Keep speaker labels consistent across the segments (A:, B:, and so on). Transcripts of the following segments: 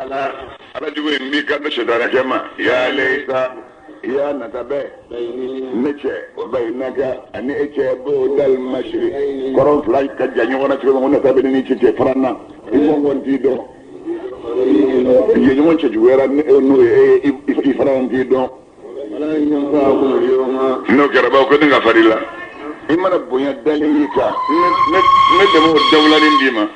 A: Ala jugu in b'i kanto sɛtanɛkɛ ma ya layita ya nata bɛ ne cɛ wa bayinaka ani e cɛ bu'udal masiriki kɔrɔn fila ka jan ɲɔgɔn na cogo min ko nata bɛ ne n'i cɛ cɛ fara n na i kɔn t'i dɔn jɛɲɔgɔn cɛjuguyara n'o ye e i fana t'i dɔn n'o kɛra bawo ko ne ka fari la i mana bonya dalen y'i kan ne de b'o dawulanin d'i ma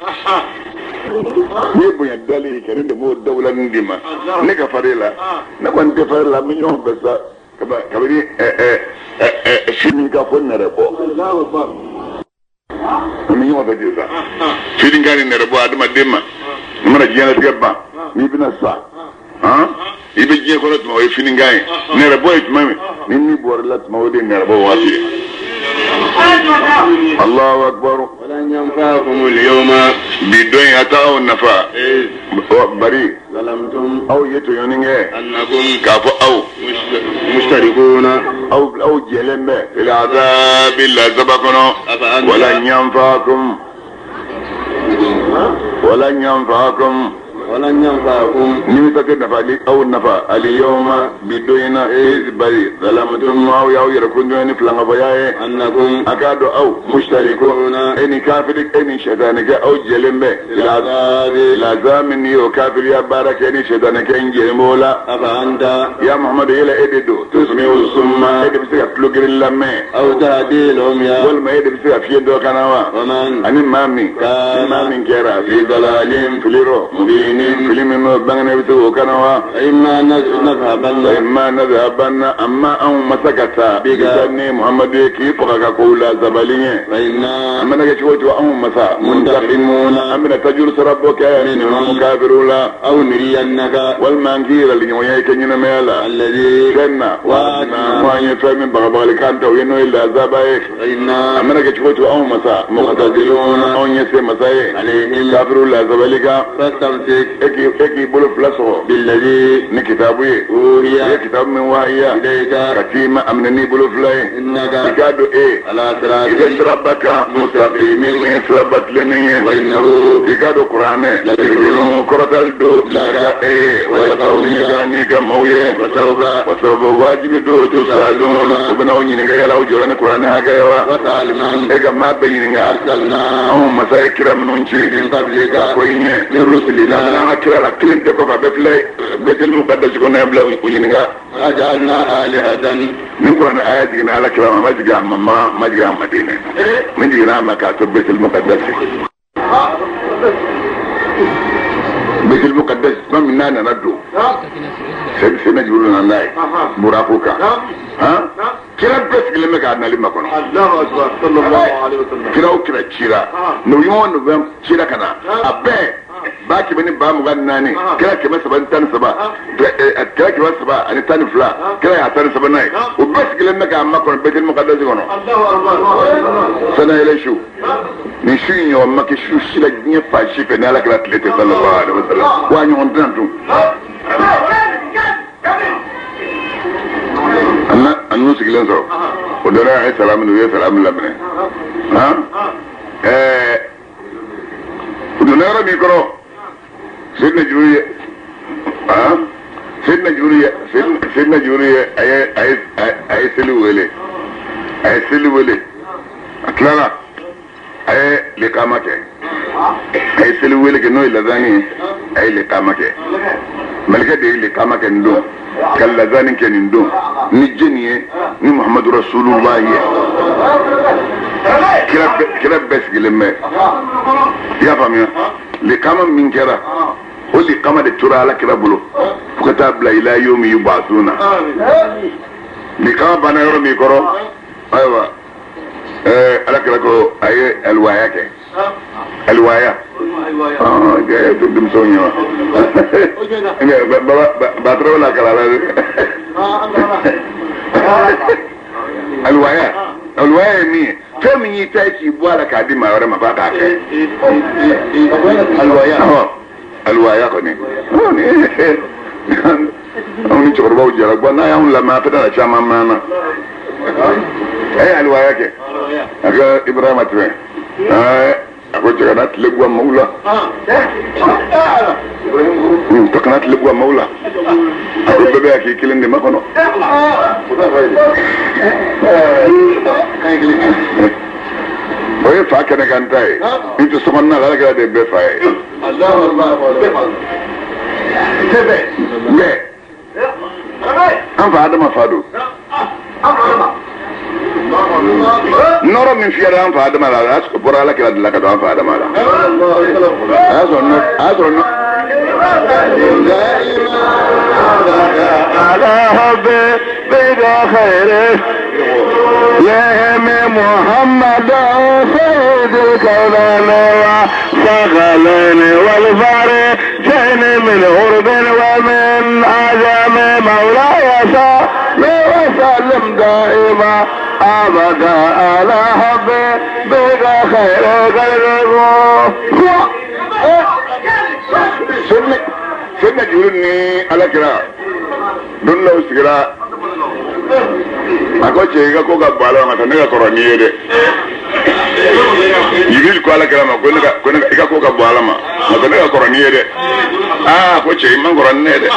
A: n'i ye bonya dalen y'i kan ne de b'o dawulanin d'i ma ne ka fari la ne kɔni tɛ fari la an bɛ ɲɔgɔn fɛ sa kabini fini ka fo nɛrɛ bɔ an bɛ ɲɔgɔn fɛ ten sa fini ka ni nɛrɛ bɔ adamaden ma i mana diɲɛlatigɛ ban n'i bɛna sa i bɛ diɲɛ kɔnɔ tuma o ye finikan ye nɛrɛbɔ ye tuma min ni ni bɔra la tuma o de ye nɛrɛbɔ waati ye Allahu akbar bi don in a t'aw nafa bari aw ye tɔɲɔni kɛ k'a fɔ aw aw jɛlen bɛ fil azabi lazaba kɔnɔ walan yanfa'akum walan yanfa'akum
B: walan yanfa'akum
A: nimisa tɛ nafa aw nafa aliyawma bi don in na iz bari zalamtum aw y'aw yɛrɛ kun ni filankafoya ye
B: annakum
A: a k'a dɔn aw mushtarikuna e ni kafiri e ni sɛtanɛkɛ aw jɛlen bɛ lazaba min ni o kafiriya baara kɛ ni sɛtanɛkɛ in jɛlen b'o la
B: afa anta
A: ya muhamadu yala e de don tusmi'u summa e de bɛ se ka tulogeren lamɛn
B: aw tahdil umya
A: walima e de bɛ se ka fiyentɔ kana wa ani maa min ni maa min kɛra fi dalalin fili rɔ mubinin fili min n'o bangenen bɛ se k'o kana wa
B: imma nadhhabanna
A: imma nadhhabanna amma anw masa ka taa bika ni muhamadu ye k'i faga ka kow la zabali ɲɛ
B: fa inna
A: an mana kɛ cogo o cogo anw masa muntakimuna an bɛna tajuru sara bɔ kɛ minhum kafiriw la
B: aw nuriyannaka
A: walima an k'i yirali ɲɔgɔnya i ka ɲɛnamaya la
B: alladhi
A: fɛn na
B: wa'adna
A: ko an ye fɛn min bagabagali kan ta u ye n'o ye lazaba ye
B: fa inna
A: a mana kɛ cogo o cogo anw masa muqtadiruna anw ye se masa ye
B: alayhim
A: kafiriw lazabali kan
B: fastamsik
A: e k'i bolo fila sɔgɔ
B: billadhi
A: ni kitabu ye i
B: uhiya
A: ye kitabu min wahiya
B: ilayka
A: ka t'i ma a minɛ n'i bolo fila ye
B: innaka
A: i k'a dɔn e
B: ala
A: i bɛ
B: siratin
A: siraba kan mustaqim min ye siraba tilennen ye
B: wa innahu
A: i k'a dɔn kuranɛ kɔrɔtali don laka e ye wa qawmika n'i ka maaw ye
B: wa sawfa
A: wa sawfa wajibi don tusaluna u bɛna aw ɲininka yala aw jɔra ni kuranɛ hakɛ ye wa
B: was'al man
A: e ka maa bɛɛ ɲininka
B: arsalna
A: anw masa ye kira minnu ci
B: min qablika
A: ko i ɲɛ
B: min rusulina
A: an ka kira la kelen tɛ kɔfɛ a bɛɛ filɛ Baitul Muqaddas kɔnɔ yan bila u ɲininka
B: ajalna alihatan
A: ni kuranɛ aya jiginna ala kira ma a ma jigin a ma ma jigin a Madinɛ min jiginna a ma k'a to Baitul Muqaddas Baitul Muqaddas tuma min n'a nana don Seyidina Jibril nana n'a ye buraku kan kira bɛɛ sigilen bɛ k'a nali makɔnɔ kira o kira cira n'o ɲɔgɔn dɔ cira ka na a bɛɛ 124000 kira 313 kira 312 kira y'a 13nan ye o bɛɛ sigilen bɛ k'a makɔnɔ Baitul Muqaddas kɔnɔ sanayɛlɛ su nin su in ɲɔgɔn ma kɛ su si la diɲɛ fan si fɛ ni ala kira tile tɛ sallallahu alaihi wasallam wa ɲɔgɔn tɛna tun a n'u sigilen sɔrɔ o dɔ la a ye salamu u ye salamu laminɛ ɛɛ u donna yɔrɔ min kɔrɔ Seyidina Jibril ye Seyidina Jibril ye Seyidina Jibril ye a ye a ye a ye seli wele a ye seli wele a tilala a ye lekama kɛ a ye seli wele kɛ n'o ye lazani ye a ye lekama kɛ malikɛ de ye lekama kɛ nin don ka lazani kɛ nin don ni jɛni ye ni muhamadu rasulullah ye kira bɛɛ sigilen bɛ i y'a faamuya lekama min kɛra o lekama de tora ala kira bolo fo ka taa bila ila yomi yubasuna lekama banna yɔrɔ min kɔrɔ ayiwa ala kira ko a ye aliwaya kɛ aliwaya denmisɛnw ye wa batɔrɔ bɛ na kalan la dɛ aliwaya aliwaya ye min ye fɛn min y'i ta ye k'i bɔ a la k'a di maa wɛrɛ ma k'a k'a kɛ aliwaya aliwaya kɔni anw ni cɛkɔrɔbaw jɛra bɔn n'a y'anw lamɛn a tɛna caman mɛn an na a ye aliwaya kɛ a ka ibrahima tɛmɛ ɛɛ A ko cɛ kana tile guwa maaw la. Ko kana tile guwa maaw la. A ko bɛɛ bɛ yan k'i kelen de makɔnɔ. O ye fa kɛnɛ kan ta ye. N tɛ sokɔnɔna la, Ala kira de ye bɛɛ fa ye. Bɛɛ. An fa Adama fa don. Nɔrɔ min fiyɛra an fa Adama la, a bɔra Ala kira de la ka don an fa Adama la. A y'a sɔrɔ a y'a sɔrɔ
C: على حبيبك خير يا محمد سيد الكونين وثقلين والفرجين من غرب ومن عجم مولاي صل وسلم دائما أبدا على حبيبك خير خلقه.
A: Sɛnɛ juru ni Ala kira don dɔw sigira, a ko cɛ i ka ko ka bɔ ala ma ne ka kɔrɔ n'i ye dɛ. Jibril ko Ala kira ma ko ne ka ko ne i ka ko ka bɔ ala ma nka ko ne ka kɔrɔ n'i ye dɛ. Aa ko cɛ i man kɔrɔ ni ne ye dɛ.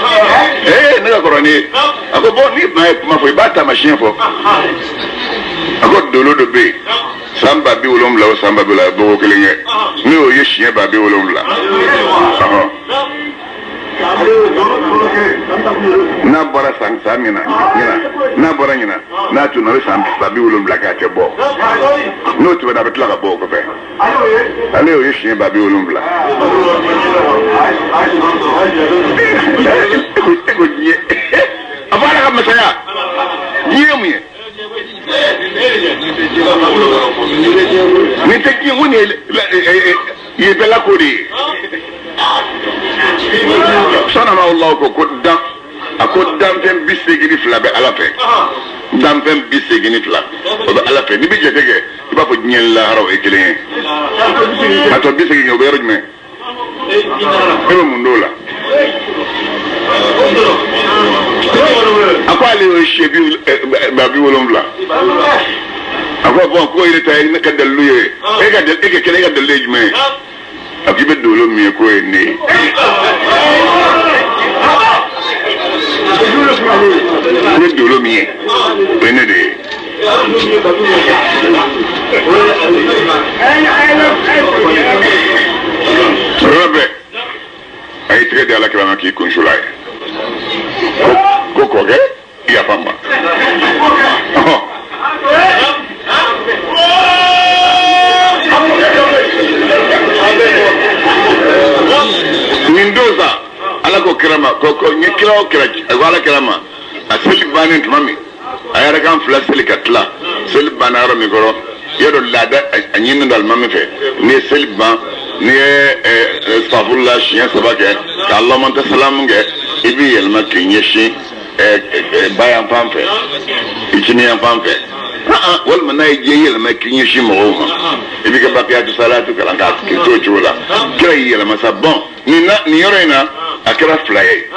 A: Ee ne ka kɔrɔ n'i ye. A ko bɔn n'i ma ye kuma fɔ i b'a taamasiyɛn fɔ. A ko dolo dɔ bɛ yen san 70,000 o san 70,000 bɔgɔ kelen kɛ ne y'o ye siɲɛ 70,000. Ɔhɔn. N'a bɔra san san ɲina ɲina n'a bɔra ɲina n'a tunna a bɛ san 70,000 kɛ a tɛ bɔ, n'o tɛmɛna a bɛ tila ka bɔ o kɔfɛ. Ale y'o ye siɲɛ 70,000. E ko diɲɛ a fɔ Ala ka masaya diɲɛ ye mun ye? Nin tɛ diɲɛ ko nin ye bɛɛ la ko de ye. Sanama Allah ko ko dan a ko danfɛn 82 bɛ Ala fɛ. Danfɛn 82 o bɛ Ala fɛ. N'i bɛ jate kɛ i b'a fɔ diɲɛ lahara o ye kelen ye. A tɔ 80 o bɛ yɔrɔ jumɛn? E bɛ mun d'o la? A ko ale y'o siɲɛ 70,000. A ko bɔn k'o yɛrɛ ta ye ne ka dalilu ye. E ka e ka kɛlɛ e ka dalilu ye jumɛn ye? A k'i bɛ dolo min ye k'o ye ne ye. I bɛ dolo min ye o ye ne de ye. O yɔrɔ bɛɛ a y'i tɛgɛ di Ala kira ma k'i kunsu la ye. Ko kɔkɛ yafa n ma. Nin don sa Ala ko kira ma ko ko n ye kira o kira a ko Ala kira ma a seli bannen tuma min a yɛrɛ kan fila seli ka tila seli banna yɔrɔ min kɔrɔ i y'a dɔn laada a ɲininen don alimami fɛ n'i ye seli ban n'i ye safurula siɲɛ 3 kɛ ka Allahumma salamu kɛ i b'i yɛlɛma k'i ɲɛsin ba yan fan fɛ i kini yan fan fɛ walima n'a ye diɲɛ yɛlɛma k'i ɲɛsin mɔgɔw ma i b'i ka bakiyatu salatu kalan k'a k'i to o cogo la. Kira y'i yɛlɛma sa bɔn nin na nin yɔrɔ in na a kɛra 2 ye.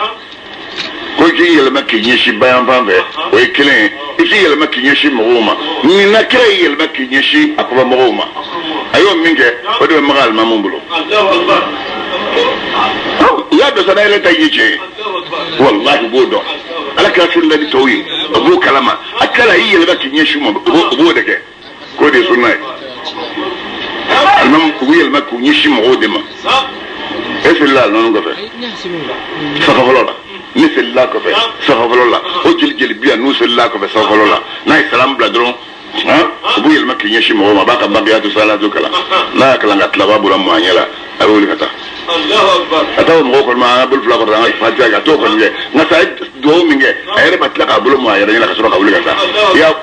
A: Ko i k'i yɛlɛma k'i ɲɛsin ba yan fan fɛ o ye kelen ye, i k'i yɛlɛma k'i ɲɛsin mɔgɔw ma. Nin na kira y'i yɛlɛma k'i ɲɛsin a kɔfɛ mɔgɔw ma. A y'o min kɛ o de bɛ Makan alimamu bolo. U y'a dɔn sa n'a yɛrɛ ta ye tiɲɛ ye. Walahi u b'o dɔn. Ala kira seli ni tɔw ye o b'o kalama. A tilala y'i yɛlɛma k'i ɲɛsin u ma o b'o de kɛ. K'o de ye sunna ye. Alimamu u b'u yɛlɛma k'u ɲɛsin mɔgɔw de ma. E selila alimamu kɔfɛ safa fɔlɔ la, ne selila kɔfɛ safa fɔlɔ la, o jeli jeli bi yan n'u selila kɔfɛ safa fɔlɔ la, n'a ye salam bila dɔrɔn u b'u yɛlɛma k'i ɲɛsin mɔgɔw ma, a b'a ka bakiyatu salatu kalan, n'a y'a kalan ka tila a b'a bolo mɔ a ɲɛ la, a bɛ wuli ka taa. A taa o mɔgɔw kɔni ma an ka bolo fila kɔrɔ an ka fatiha kɛ a t'o kɔni kɛ nka sa a ye dugawu min kɛ a yɛrɛ ma tila k'a bolo mɔ a yɛrɛ ɲɛ la ka sɔrɔ ka wuli ka taa.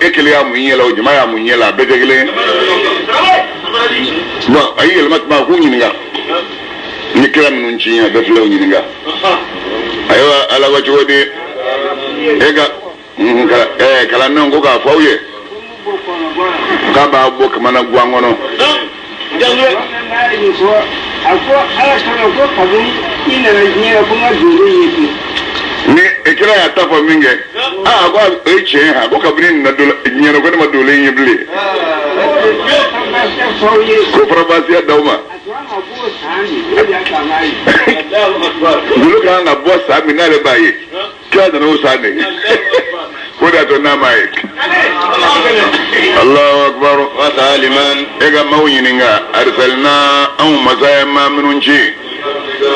A: E kelen y'a mun i ɲɛ la o jama y'a mun ɲɛ la a bɛɛ tɛ kelen ye. Bon a y'i yɛlɛma tuma k'u ɲininka ni kira minnu ci a bɛɛ filɛ o ɲininka. Ayiwa Ala ko cogo di e ka kalandenw ko k'a fɔ aw ye k'a b'a bɔ kamana guwan kɔnɔ.
D: A ko Ala kana ko kabini i nana diɲɛ la ko n ka dolo ye bi.
A: Ni e kira y'a ta fɔ min kɛ, a ko o ye tiɲɛ ye, a ko kabini nana diɲɛ la ko ne ma dolo ye bilen. Ko faranfasiya d'aw ma. Dolo kan ka bɔ san min n'ale b'a ye, kira nana o san de. Ko de y'a to n'a m'a ye. Allahu akbar.
B: Wasaliman.
A: E ka maaw ɲininka, arsalna anw masa ye maa minnu ci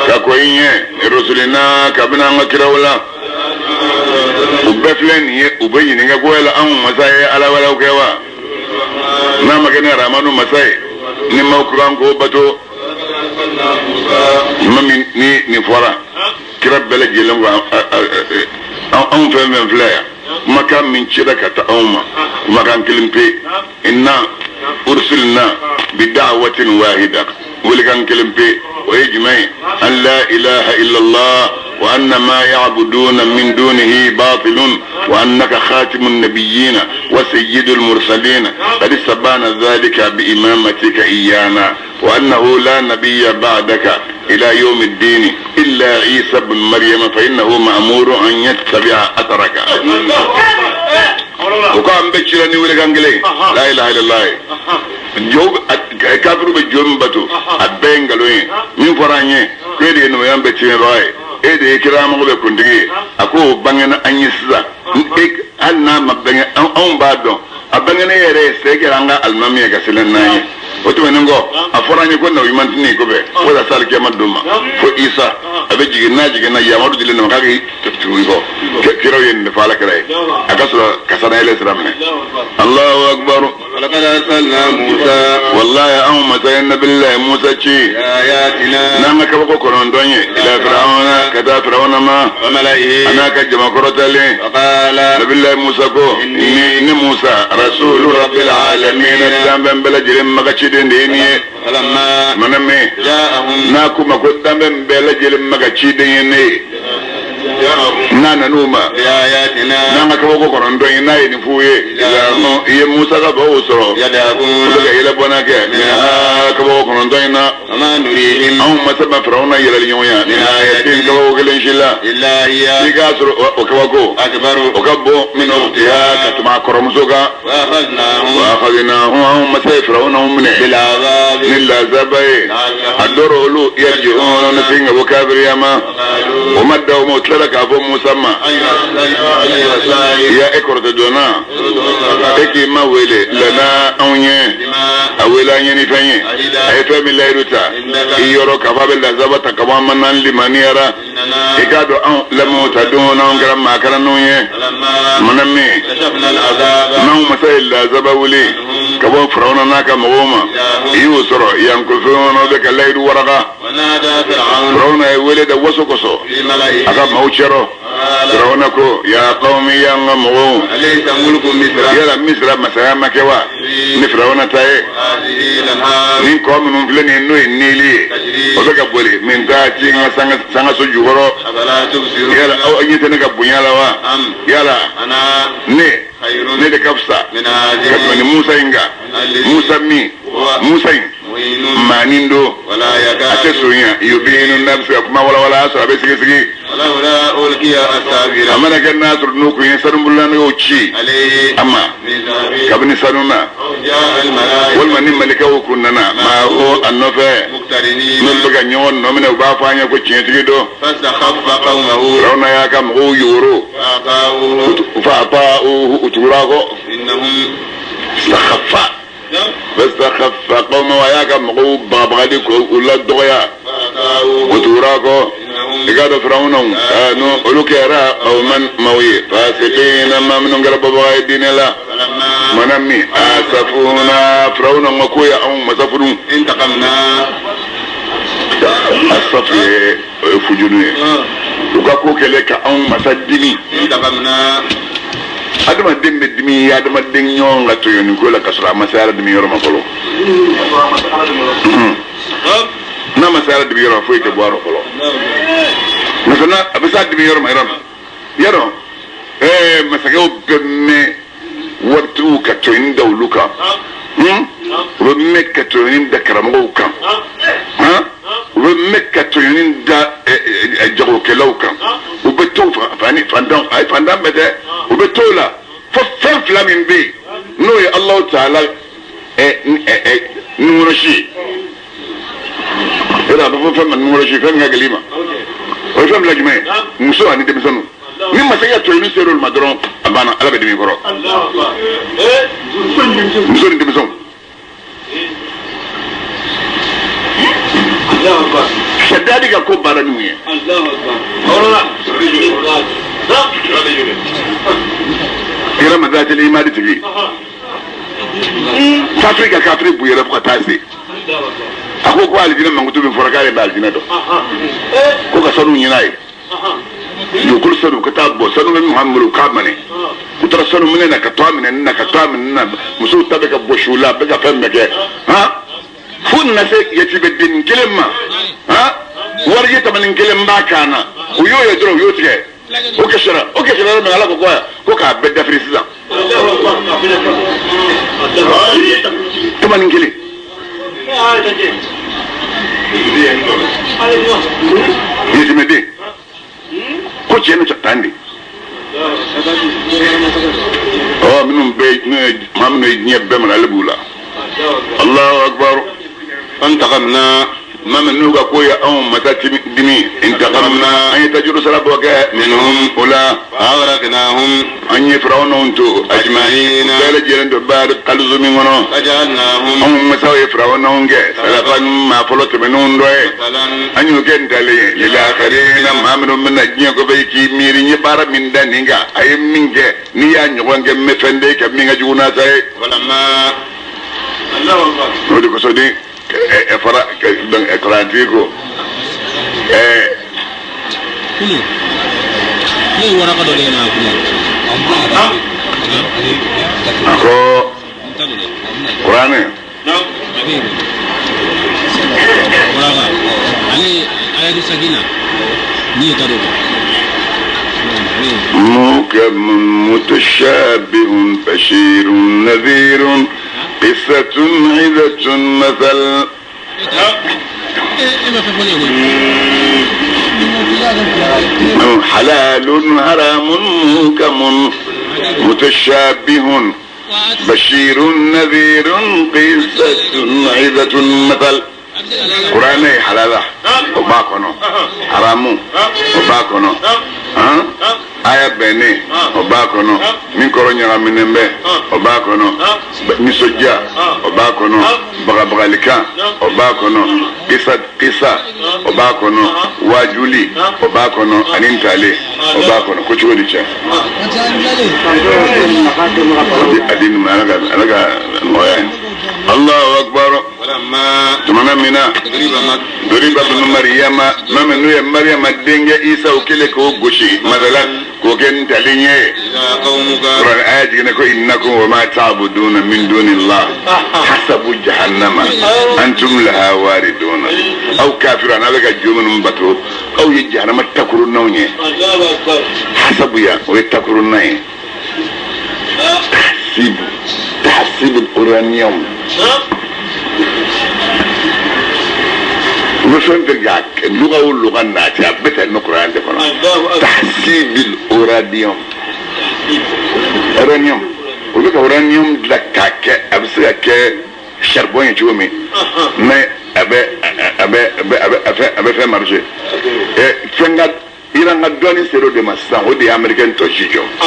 A: ka kɔn i ɲɛ, rusulina kabini an ka kiraw la. U bɛɛ filɛ nin ye, u bɛ ɲininka ko yala anw masa ye ala wɛrɛw kɛ wa? N'a ma kɛ ni aramanu masa ye, ni maaw kuran k'o bato. Tuma min ni nin fɔra, kira bɛɛ lajɛlen ko anw fɛn fɛn filɛ yan, kumakan min cira ka taa anw ma, kumakan kelen pe, inna ursilna bi da'watin wahida, welekan kelen pe, o ye jumɛn ye? An la ilaha illallah wa anna ma ya'buduna min dunihi batilun wa annaka khatimun nabiyyina wa sayyidul mursalin qad sabana dhalika bi imamatika iyana wa annahu la nabiyya ba'daka ila yawm ad-din illa Isa ibn Maryam fa innahu ma'muru an yattabi'a atharaka. O ko an bɛ cira ni welekan kelen, la ilaha illallah. Jow kafiru bɛ jo min bato, a bɛɛ ye nkalon ye. Min fɔra an ye ko e de ye nɔgɔya bɛɛ tiɲɛbaga ye, e de ye kiramɔgɔ bɛ kuntigi ye, a ko o bangena an ye sisan. Hali n'a ma bange, anw b'a dɔn a bangena e yɛrɛ ye, se kɛra an ka alimami ye ka seli n'an ye. O tɛmɛnen kɔ, a fɔra an ye ko nabi ɲuman tɛ n'i kɔfɛ fo ka se alikiyama don ma, fo Isa a bɛ jigin, n'a jiginna yamaru dilen ma k'a k'i tugu i kɔ. Kiraw ye nin de fɔ ala kira ye, a ka sɔrɔ ka sanayɛlɛ sira minɛ. Allahu akbar.
B: Walaqad arsalna Musa.
A: Wallahi anw masa ye nabilayi Musa ci
B: ayatina
A: n'an ka kabako kɔnɔntɔn ye, ila Firawuna, ka taa Firawuna ma
B: wa mala'ihi
A: a n'a ka jama kɔrɔtalen.
B: Faqala
A: Nabilayi Musa ko ni Musa rasulu rabbil alamin, danfɛn bɛɛ lajɛlen ma ka ciden de ye nin ye.
B: Falamma
A: Mana min
B: ja'ahum
A: n'a ko ma ko danfɛn bɛɛ lajɛlen ma ka ciden ye ne ye, n'a nan'u ma
B: biayatina
A: n'an ka kabako kɔnɔntɔn ye, n'a ye nin f'u ye, i ye Musa ka baw sɔrɔ u bɛ
B: yadabuna
A: ka yɛlɛ bɔnna kɛ kabako kɔnɔntɔn in na.
B: Wama nurihim
A: Anw masa ma Firawuna yɛlɛli ɲɔgɔn ya ni ayatin kabako kelen si la,
B: illa hiya
A: i k'a sɔrɔ o kabako
B: akbaru
A: o ka bon min ukhtiha ka tɛmɛ a kɔrɔmuso kan.
B: Wa akhadnahum
A: Wa akhadnahum, anw masa ye Firawuna minɛ
B: bil'adhabi
A: ni lazaba ye, a dɔrɔ olu yarji'una na sin ka bɔ kafiriya ma. O ma da o ma, o tilala k'a fɔ Musa ma,
B: ayyuha sahir
A: ya e kɔrɔtɛ donna, e k'i ma wele lana anw ye,
B: bima
A: a wele an ye ni fɛn ye, a ye fɛn min layidu ta i yɔrɔ k'a fɔ a bɛ lazaba ta ka bɔ an ma n'an limaniyara,
B: innana
A: i k'a dɔn anw lamɛnw ta don n'anw kɛra maa kalannenw ye.
B: Falamma
A: Mana min
B: kashafna al'adhaba
A: n'anw masa ye lazaba wuli ka bɔ Firawuna n'a ka mɔgɔw ma, i y'o sɔrɔ yankofɛn bɛ ka layidu waraka.
B: Wa nada fir'aun
A: Firawuna ye wele da waso kosɔn
B: fi mala'ihi
A: a ka maaw cɛrɔ.
B: Qala
A: Firawuna ko ya qawmi, ya n ka mɔgɔw,
B: alaysa mulku misra
A: yala Misira masaya ma kɛ wa ni Firawuna ta ye?
B: Hadhihi al-anhar
A: Nin kɔ minnu filɛ nin ye, n'o ye Nili ye, o bɛ ka boli min taa ci n ka sangaso jukɔrɔ.
B: Afala tubsirun
A: Yala aw ɲɛ tɛ ne ka bonya la wa?
B: Am
A: Yala
B: ana
A: ne
B: khayrun
A: ne de ka fisa
B: min
A: ka tɛmɛ ni
B: hadhihi
A: Musa in kan. Musa min, Musa in
B: muhinun
A: maanin don,
B: wala
A: a tɛ
B: yakadu
A: sonya yubinu, n'a bɛ se ka kuma walawala, a sɔrɔ a bɛ sigi-sigi.
B: Walawla ulqiya
A: A
B: as-sabira
A: mana kɛ n'a sɔrɔ n'u kun ye sanubolilanɛgɛw ci
B: alayhi
A: a ma
B: min zahabi
A: kabini sanu na,
B: ja'a al-malaa'ikatu
A: walima ni malikaw kun nana maa ko a nɔfɛ,
B: muqtarinin
A: n'olu bɛ ka ɲɔgɔn nɔ minɛ, u b'a fɔ an ye ko tiɲɛtigi don.
B: fastakhaffa qawmahu
A: Firawuna y'a ka mɔgɔw yoro
B: fa'ata'uhu
A: fa pa u tugura a kɔ.
B: Innahum
A: Saxafa fastakhaffa qawmahu, a y'a ka mɔgɔw bagabagali k'u la dɔgɔya,
B: fa'ata'uhu
A: u tugura a kɔ.
B: Innahum
A: I k'a dɔn Firawuna n'o olu kɛra qawman maaw ye fasiqina, maa minnu kɛra bɔbaga ye diinɛ la.
B: Falamma
A: Mana min asafuna, Firawuna ko k'o ye anw masa furu.
B: Intaqamna
A: Asafu ye o ye fujunu ye, u ka ko kɛlen ka anw masa dimi.
B: Intaqamna
A: Adamaden bɛ dimi ye adamaden ɲɔgɔn ka tɔɲɔni ko la ka sɔrɔ a ma se ala dimi yɔrɔ ma fɔlɔ. N'a ma se ala dimi yɔrɔ ma, foyi tɛ bɔ a rɔ fɔlɔ. Masa n'a a bɛ se a dimi yɔrɔ ma yɔrɔ min yɔrɔ masakɛw bɛ mɛn waritigiw ka tɔɲɔni da olu kan, u bɛ mɛn ka tɔɲɔni da karamɔgɔw kan, u bɛ mɛn ka tɔɲɔni da jagokɛlaw kan, u bɛ to fantan, ayi fantan bɛɛ tɛ, u bɛ to la fo fɛn fila min bɛ yen n'o ye Alahu taala nunkɔrɔsi yɔrɔ a bɛ fɔ fɛn ma nunkɔrɔsi fɛn min ka gɛlɛn i ma o ye fɛn bila jumɛn ye muso ani denmisɛnninw ni masakɛ tɔɲɔni sera olu ma dɔrɔn a banna ala bɛ dimi i kɔrɔ muso ni denmisɛnw Sadadi ka ko baara ni mun ye yɛrɛ ma teli i ma di tigi kafiri ka kafiri bu yɛrɛ fo ka taa se a ko ko alijinɛ mankutu min fɔra k'ale bɛ alijinɛ dɔn ko ka sanu ɲin'a ye dugukolo sanu ka taa bɔ sanu bɛ Muhamadu k'a minɛ u taara sanu minɛ na ka to a minɛ na ka to a minɛ na musow ta bɛ ka bɔsi u la a bɛ ka fɛn bɛɛ kɛ han fo nana se yatimɛ dennin kelen ma han warijɛ tamanin kelen b'a kan na u y'o ye dɔrɔn u y'o tigɛ o kɛsira yɔrɔ min ala ko ko k'a bɛɛ dafiri sisan tamanin kelen yatimɛden ko cɛ ni tan de ɔ minnu bɛ maa minnu ye diɲɛ bɛɛ mara ale b'u la Allahu akbar
B: فانتقمنا
A: maa min n'u ka ko ye anw masa dimi
B: انتقمنا
A: an ye tajuru sara bɔ kɛ
B: منهم
A: o la
B: فأغرقناهم
A: an ye firawunaw to
B: أجمعين
A: bɛɛ lajɛlen to baari kalizumi kɔnɔ
B: فجعلناهم
A: anw masaw ye firawunaw kɛ saraka maa fɔlɔ tɛmɛnenw dɔ ye
B: مثلا
A: an y'o kɛ ntalen ye lilakharina maa minnu bɛna diɲɛ kɔfɛ i k'i miiri n ye baara min da nin kan a ye min kɛ n'i y'a ɲɔgɔn kɛ n bɛ fɛn d'e kan min ka jugu n'a ta ye
B: ولما
A: o de kosɔn ni fara karantigi ko
E: kunu ne ye waraka dɔ de na kunu
A: a ko kuranɛ
E: waraka ale ayatu sakina ni ye ta dɔ
A: محكم متشابه بشير نذير قصة عظة مثل حلال حرام محكم متشابه بشير نذير قصة عظة مثل قرآن حلال وباكونو حرام وباكونو aya bɛnnen o b'a kɔnɔ min kɔrɔ ɲagaminen bɛ o b'a kɔnɔ nisɔndiya o b'a kɔnɔ bagabagalikan o b'a kɔnɔ kisa o b'a kɔnɔ wajuli o b'a kɔnɔ ani ntalen o b'a kɔnɔ ko cogo di cɛ a di nin ala ka nɔgɔya ye Allahu akbar tumana min na doriba bnu Mariyama maa min n'u ye Mariyama denkɛ Isa o kɛlen k'o gosi masalan k'o kɛ ntalen ye Kuranɛ aya jiginna ko innakum wa ma ta'buduna min dunillah hasabu jahannama antum laha wariduna aw kafiru n'a bɛ ka jo minnu bato aw ye jahanama takurunnaw ye hasabu ya o ye takurunna ye tahsibu uranium u bɛ fɛn fɛn kɛ luga o luga nati a bɛɛ tɛ kuranɛ de kɔnɔ tahsibil uranium uranium u bɛ ka uranium dilan k'a kɛ a bɛ se ka kɛ charbon ye cogo min mais a bɛ fɛn marché fɛn ka Iran ka dɔɔni sera o de ma sisan o de ye américain tɔ si jɔ. A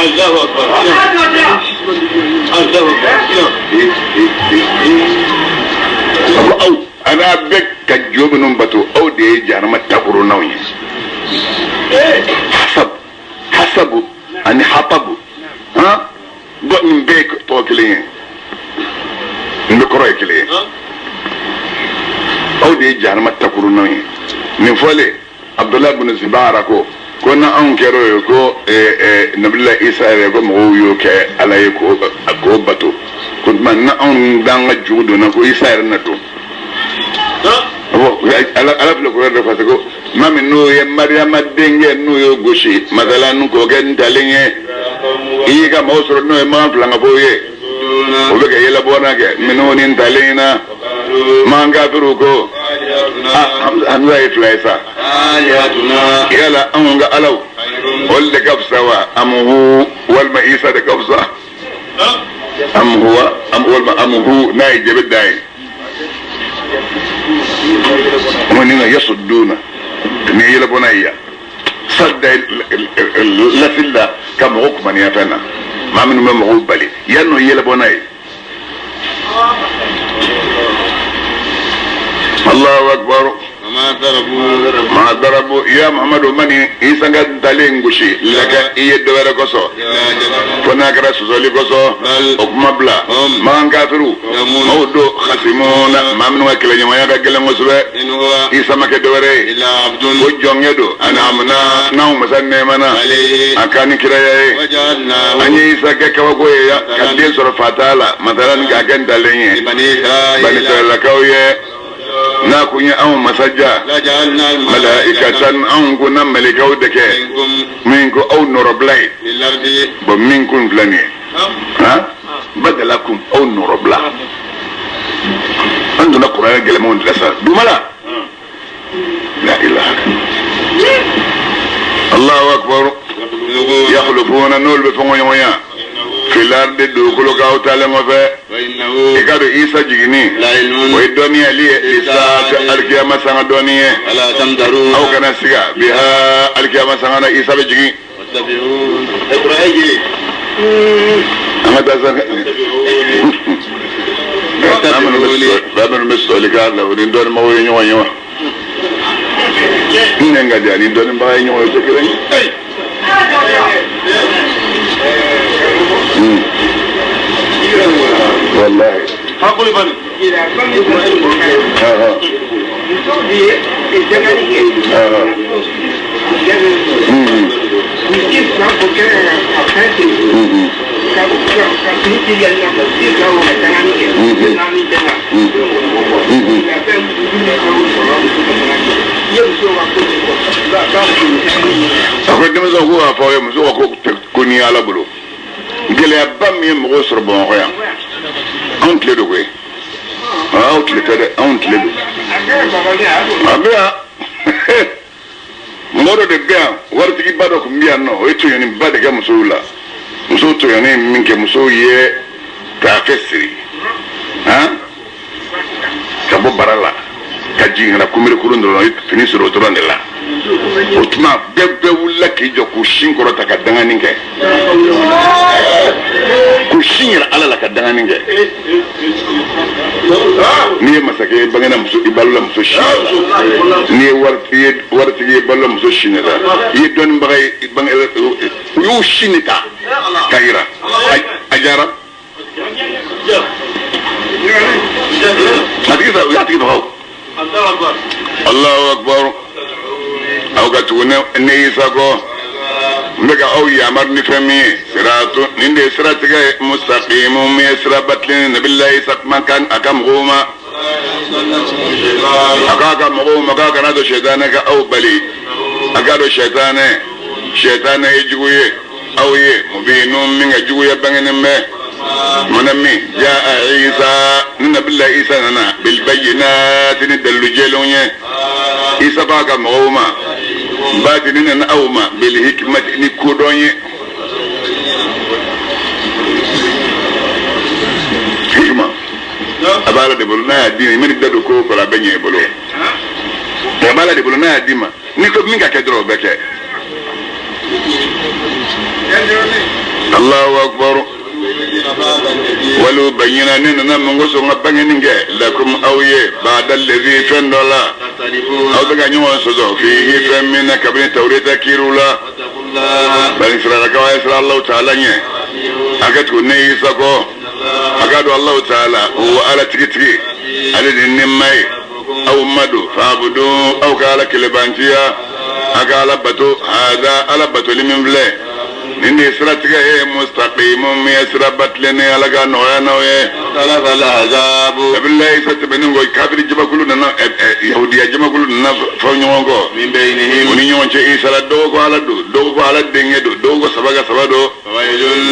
A: ko aw a n'a bɛ ka jo minnu bato aw de ye jahanama takurunnaw ye. Hasabu ani hatabu han dɔ nin bɛɛ ye tɔgɔ kelen ye nin bɛ kɔrɔ ye kelen ye aw de ye jahanama takurunnaw ye nin fɔlen Abdullah bin Zibara ko ko na anw kɛra o ye ko Nabila Isa yɛrɛ ko mɔgɔw y'o kɛ Ala ye k'o bato ko tuma na anw d'an ka jugu donna ko Isa yɛrɛ na don Ala filɛ k'o yɛrɛ de parce que ko maa min n'o ye Mariyama denkɛ n'o y'o gosi masalan k'o kɛ ntalen ye i y'i ka maaw sɔrɔ n'o ye maa filankafo ye o bɛ ka yɛlɛbɔnna kɛ minnu ni ntalen na maa kafiriw ko Hamza ye fila ye sa yala anw ka alaw olu de ka fisa wa amuhu walima Isa de ka fisa Am huwa am walima am hu n'a ye jɛbɛ da ye wani na yasudduna ni yɛlɛ bɔ n'a ye yan sadda lasili la ka mɔgɔw kumaniya fɛn na maa minnu bɛ mɔgɔw bali yan nɔ yɛlɛ bɔ n'a ye Allahu akbar ma darabu ya Muhammadu mani Isa ka ntalen gosi laka i ye dɔ wɛrɛ kosɔn fo n'a kɛra sɔsɔli kosɔn o kuma bila makan kafiru maaw don khasimuna maa minnu ka kɛlɛɲɔgɔnya ka gɛlɛn kosɛbɛ Isa ma kɛ dɔ wɛrɛ ye ko jɔnkɛ don an'amuna n'anw masa nɛɛmana a ka ni kiraya ye an ye Isa kɛ kabako ye ka den sɔrɔ fa t'a la masalan k'a kɛ ntalen ye bani Israɛlakaw ye n'a kun ye anw masaja malaikatan anw ko na malikaw de kɛ min ko aw nɔrɔbila ye bɔn min kun filɛ nin ye han badalakum aw nɔrɔbila an donna kuranɛ gɛlɛmanw de la sa dugumala la ilaha Allahu akbar yakhlufuna n'olu bɛ fɔnkɔɲɔgɔnya fil ardi dugukolo kan aw taalen kɔfɛ i ka don Isa jiginni o ye dɔnniya li ye lisaati alikiyama sanga dɔnni ye aw kana siga biha alikiyama sanga na Isa bɛ jigin an ka taa sa minnu bɛ sɔsɔli k'a la o ni dɔnnibagaw ye ɲɔgɔn ye wa n nɛ ka di ani dɔnnibaga ye ɲɔgɔn ye o tɛ kelen ye. Wallahi. A ko denmisɛnw ko k'a fɔ aw ye muso ka ko n'i y'Ala bolo gɛlɛyaba min ye mɔgɔw sɔrɔ Bamakɔ yan anw tile don koyi aw tile tɛ dɛ anw tile don a bɛ yan mɔgɔ dɔ de bɛ yan waritigiba dɔ tun bɛ yan nɔ o ye tɔɲɔniba de kɛ musow la musow tɔɲɔni min kɛ musow ye taafe siri han ka bɔ bara la ka jigin ka na kunberekurun dɔrɔn o ye fini siri o dɔrɔn de la o tuma bɛɛ wulila k'i jɔ k'u sin kɔrɔta ka dangani kɛ k'u sin yɛrɛ Ala la ka dangani kɛ n'i ye masakɛ ye bangena muso i balola muso si n'i ye waritigi ye balola muso si de la i ye dɔnnibaga ye i bange u y'u sin de ta ka yira a diyara a tigi u y'a tigi faga o Allahu akbar aw ka tugu ne Isa kɔ n bɛ ka aw yamaru ni fɛn min ye siratu nin de ye siratigɛ ye mustaqimu min ye siraba tilennen nabilahi Isa kumakan a ka mɔgɔw ma a k'a ka mɔgɔw ma k'a kana don sɛtanɛ ka aw bali a k'a don sɛtanɛ ye jugu ye aw ye mubinu min ka juguya bangenen bɛ mana min jaa Isa ni nabila Isa nana bilbayinati ni dalilu jɛlenw ye Isa b'a ka mɔgɔw ma baati ni nana aw ma bilhikimati ni kodɔn ye hikima a b'Ala de bolo n'a y'a d'i ma i mana da don ko o ko la a bɛ ɲɛ i bolo a b'Ala de bolo n'a y'a d'i ma n'i ko min ka kɛ dɔrɔn o bɛ kɛ Allahu akbar walu bayyana ne nana mun kosɔn ka bangeni kɛ lakum aw ye ba'da allazi fɛn dɔ la aw bɛ ka ɲɔgɔn sɔsɔ fihi fɛn min na kabini tawureta kiiriw la bani Israɛlakaw a ye siran Alahu taala ɲɛ a ka tugu ne Isa kɔ a k'a dɔn Alahu taala o Ala tigitigi ale de ye ne ma ye aw ma don fa'budu aw ka Ala kelebantiya a ka Ala bato hada Ala batoli min filɛ nin de ye siratigɛ ye mustaqimu min ye siraba tilennen Ala ka nɔgɔya n'aw ye nabilahi Isa tɛmɛnen kɔ kafiri jamakulu nana yahudiya jamakulu nana fɔ ɲɔgɔn kɔ u ni ɲɔgɔn cɛ Isa la dɔw ko Ala don dɔw ko Ala denkɛ don dɔw ko saba ka saba don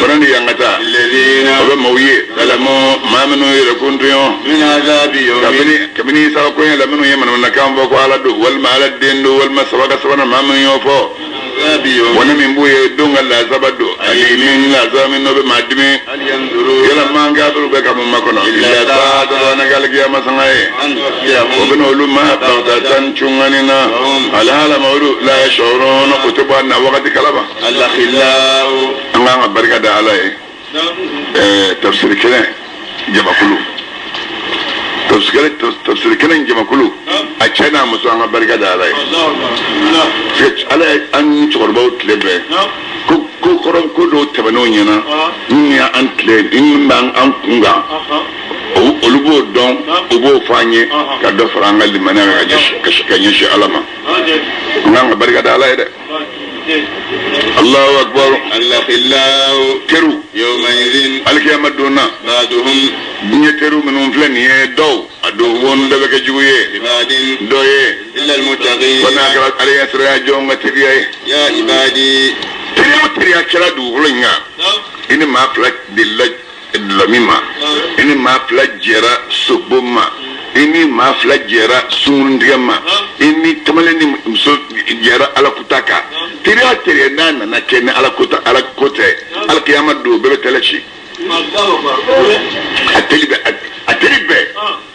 A: fana ni yan ka taa o bɛ maaw ye zalamu maa minnu yɛrɛ kun tɔɲɔ kabini Isa ka koɲɛ la minnu ye manamanakan fɔ ko Ala don walima Ala den don walima saba ka sabanan maa minnu y'o fɔ wani min b'u ye don ka lazaba don ani min lazaba min n'o bɛ maa dimi yala man kafiriw bɛ ka mun makɔnɔ illa saata n'a k'ale kiyama sanga ye o bɛna olu ma baghtatan cungani na alhala ma olu la yash'urun o tɛ bɔ a na wagati kalama an k'an ka barika da Ala ye tafsiri kelen jamakulu tafsiri kelen jamakulu a cɛ n'a muso an ka barika da Ala ye Ala ye an cɛkɔrɔbaw tile bɛɛ ko kɔrɔ ko dɔw tɛmɛn'o ɲɛna minnu y'an tile minnu b'an kun kan olu b'o dɔn u b'o fɔ an ye ka dɔ fara an ka limaniya kan ka ɲɛsin Ala ma an k'an ka barika da Ala ye dɛ. Allahu akbar.
B: Al-akhillau
A: teriw
B: yawma idhin
A: alikiyama don na
B: ba'duhum
A: diɲɛ teriw minnu filɛ nin ye dɔw a dɔw wɔni dɔ bɛ kɛ jugu ye
B: ibadin
A: dɔ ye
B: illa al-muttaqin
A: fo n'a kɛra ala ɲɛ siranya jɔnw ka teriya ye
B: ya ibadi
A: teriya o teriya kɛra dugukolo in kan i ni maa fila delila dɔlɔ min ma i ni maa fila jɛra sobon ma i ni maa fila jɛra sunkuruntigɛ ma i ni kamalen ni muso jɛra alakuta kan teriya o teriya n'a nana kɛ ni alakota alako tɛ alikiyama don bɛɛ bɛ tɛlɛ ci a teli bɛɛ a teli bɛɛ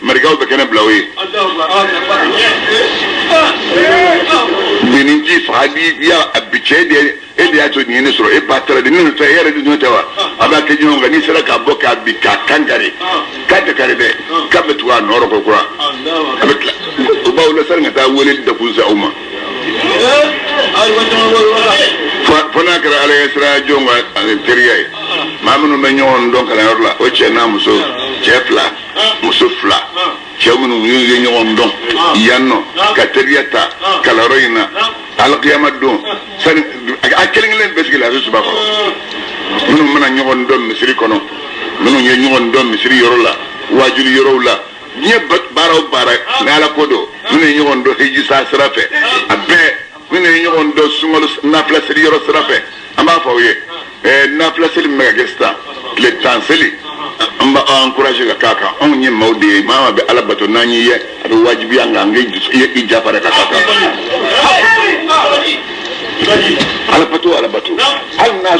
A: marikaw bɛ kɛnɛ bila o ye binni ji faga bi ya a bi cɛ de e de y'a to nin ye ne sɔrɔ e ba taara de ne tɛ e yɛrɛ de dun tɛ wa a b'a kɛ ɲɔgɔn kan n'i sera k'a bɔ k'a bin k'a kan kari k'a tɛ kari dɛ k'a bɛ tugu a nɔ rɔ ko kura a bɛ tila o b'aw la sani ka taa wele dakun se aw ma fo n'a kɛra ala ye sira jɔn ka teriya ye maa minnu bɛ ɲɔgɔn dɔn kalanyɔrɔ la o cɛ n'a muso cɛ fila muso fila cɛ minnu ye ɲɔgɔn dɔn yan nɔ ka teriya ta kalanyɔrɔ in na alikiyama don sani a kelen kelen bɛ sigi lafiya suba kɔrɔ minnu mana ɲɔgɔn dɔn misiri kɔnɔ minnu ye ɲɔgɔn dɔn misiri yɔrɔ la wajuli yɔrɔw la diɲɛ baara o baara ni ala ko don minnu ye ɲɔgɔn dɔn hiji sa sira fɛ a bɛɛ minnu ye ɲɔgɔn dɔn sunkalo nafila seli yɔrɔ sira fɛ an b'a fɔ aw ye nafila seli min bɛ ka kɛ sisan tile 10 seli an b'aw encouragé ka k'a kan anw ye maaw de ye maa maa bɛ ala bato n'an y'i ye a bɛ wajibiya an kan k'i ja fara ka k'a kan ala bato ala bato hali n'a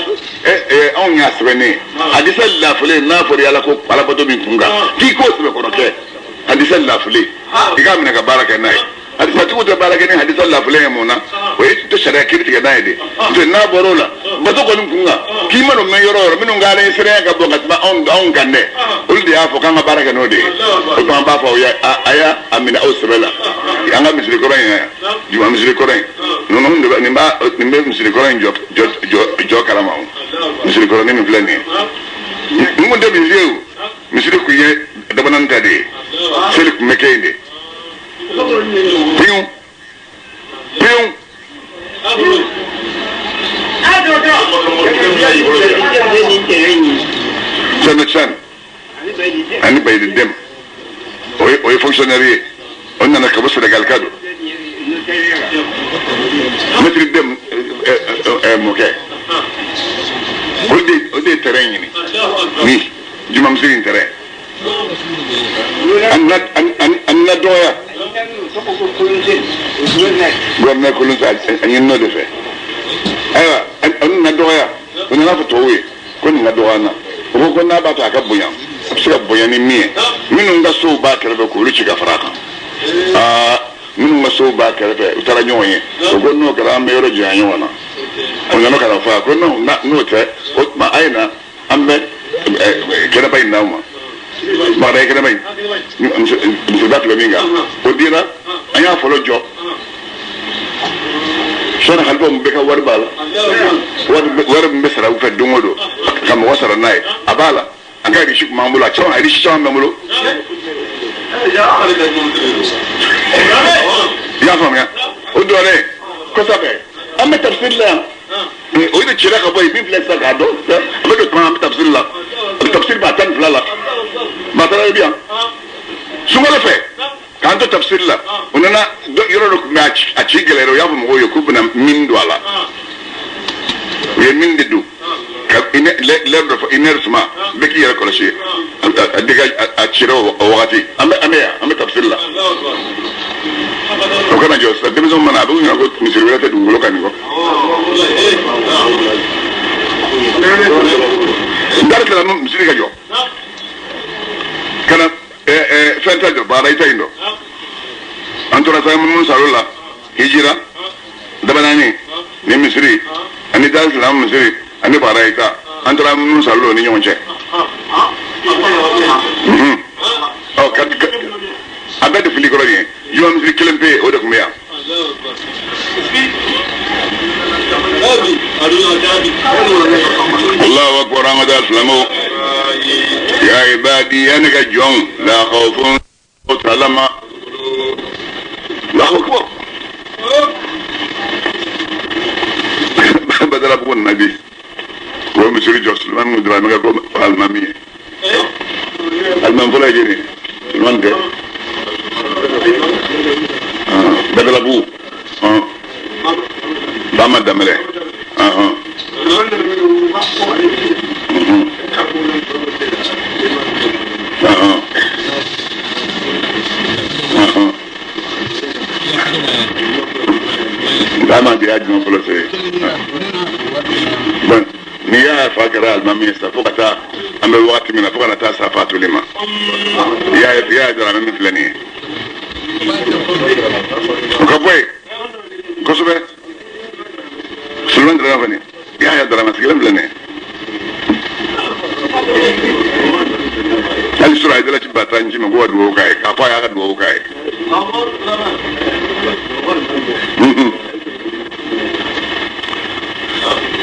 A: anw y'a sɛbɛnnen hadisa lafalen n'a fɔra ala ko ala bato min kun kan k'i k'o sɛbɛn kɔrɔ kɛ hadisa lafalen i k'a minɛ ka baara kɛ n'a ye hadisatigiw tɛ baara kɛ ni hadisa lafalen ye mun na o ye tɛ sariya kiiri tigɛ n'a ye de n'o tɛ n'a bɔra o la bato kɔni kun kan k'i mana mɛn yɔrɔ o yɔrɔ minnu ka ala ye siranya ka bɔ ka tɛmɛ anw kan dɛ olu de y'a fɔ k'an ka baara kɛ n'o de ye o tuma an b'a fɔ aw ye a y'a a minɛ aw sɛbɛ la an ka misiri kɔrɔ in yan juma misiri kɔrɔ in ninnu de bɛ nin b'a nin bɛ misiri kɔrɔ in jɔ jɔ jɔ jɔ kalama o misiri kɔrɔ ni min filɛ nin ye n kun tɛ misiri ye o misiri kun ye dabanan ta de ye seli kun bɛ kɛ yen de. Pium pium Sɛnɛ Chan ani Bayidi Dem o ye fonctionnaire ye o nana ka bɔ Sénégal ka don Maître Dem mɔkɛ o de ye terrain ɲini ni juma misiri in terrain an na dɔgɔya gouverneur Kolonsi a ɲin'o de fɛ ayiwa an na dɔgɔya o nana fɔ tubabuw ye ko nin ka dɔgɔ an na o ko n'a b'a fɛ a ka bonya a bɛ se ka bonya ni min ye minnu ka sow b'a kɛrɛfɛ k'olu ci ka fara a kan aa minnu ka sow b'a kɛrɛfɛ u taara ɲɔgɔn ye o ko n'o kɛra an bɛ yɔrɔ janya ɲɔgɔn na o nana ka na fɔ a ko n'o tɛ o tuma a ye na an bɛ kɛnɛba in d'aw ma Bagada ye kɛnɛba in misiriba filɛ min kan o dira an y'a fɔlɔ jɔ sɔɔni halifa mun bɛɛ ka wari b'a la wari min bɛ sara u fɛ don o don ka mɔgɔ sara n'a ye a b'a la an ka riche tun b'an bolo a caman riche caman b'an bolo i y'a faamuya o dɔnnen kɔsa fɛ an bɛ tafsiri la yan o de cira ka bɔ yen min filɛ sisan k'a dɔn a bɛ don tuma an bɛ tafsiri la tafsiri b'a 12 la maa taara bi yan sunkalo fɛ k'an to tafsiri la u nana yɔrɔ dɔ tun bɛ a ci gɛlɛyara u y'a fɔ mɔgɔw ye k'u bɛna min don a la u ye min de don ka lɛri dɔ fɔ une heure tuma bɛɛ k'i yɛrɛ kɔlɔsi a dégage a cira o wagati an bɛ yan an bɛ tafsiri la o kana jɔ sisan denmisɛnw mana a bɛ ɲɛna ko misiri wɛrɛ tɛ dugukolo kan nin kɔ. fɛn tɛ jɔ baara i ta in dɔn an tora sa minnu salo la hijira dabanani ni misiri ani Dar es Salaam misiri ani baara i ta an tora minnu salo ni ɲɔgɔn cɛ ɔ ka a bɛɛ de fili kɔrɔ nin ye juma misiri kelen pe o de tun bɛ yan. Allahu akbar an ka taa silamɛw ya ibadi ya ne ka jɔnw la khawfun talama Allahu akbar Badalabugu nana bi o misiri jɔ Sulemani Dramɛ ka ko alimami ye alimami fɔlɔ ye jɔni ye Sulemani tɛ Badalabugu Bama Danbɛlɛ Bama de y'a juma fɔlɔ seli bon n'i y'a fa kɛra alimami ye sisan fo ka taa an bɛ wagati min na fo ka na taa sa fatuli ma i y'a Dramɛ min filɛ nin ye o ka bɔ yen kosɛbɛ Sulemani Dramɛ fana i y'a ye Dramɛ sigilen filɛ nin ye hali sɔrɔ a ye dalasi ba tan ci ma ko ka dugawu k'a ye k'a fɔ a y'a ka dugawu k'a ye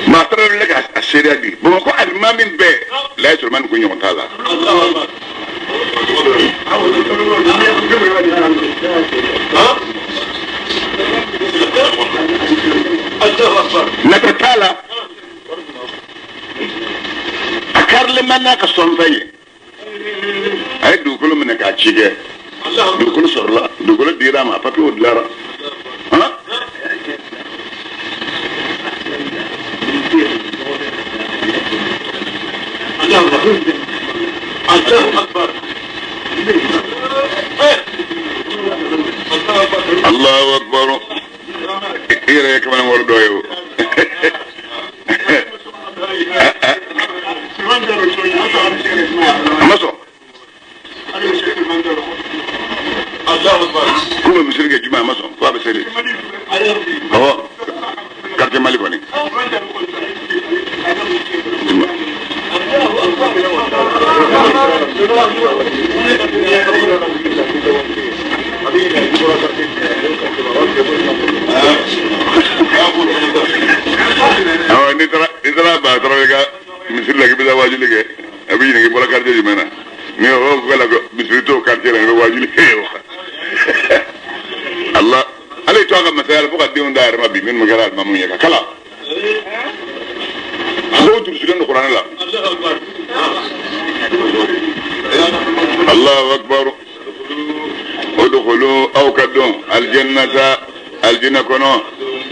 A: maa taara wuli ka a seereya di Bamakɔ alimami bɛɛ layi Sulemani ko ɲɔgɔn t'a la. Nata t'a la a karilen bɛ n'a ka sɔnfɛn ye a ye dugukolo minɛ k'a ci kɛ dugukolo sɔrɔla dugukolo dira a ma papiyew dilara Allahu akbar i yɛrɛ ye kamalenkɔrɔ dɔ ye o a ma sɔn k'u bɛ misiri kɛ juma a ma sɔn fo a bɛ seli awɔ quartier Mali kɔni awɔ n'i taara ba tarawele ka misiri la k'i bɛ taa waajuli kɛ a b'i ɲininka i bɔra quartier jumɛn na ni o b'a fɔ ko misiri t'o quartier la i bɛ waajuli kɛ wa Allah ale to a ka masaya la fo ka denw d'a yɛrɛ ma bi minnu kɛra alimamu ye ka kala a dɔw durusilen don kuranɛ la Allahu akbar udkhulu aw ka don aljannata aljinna kɔnɔ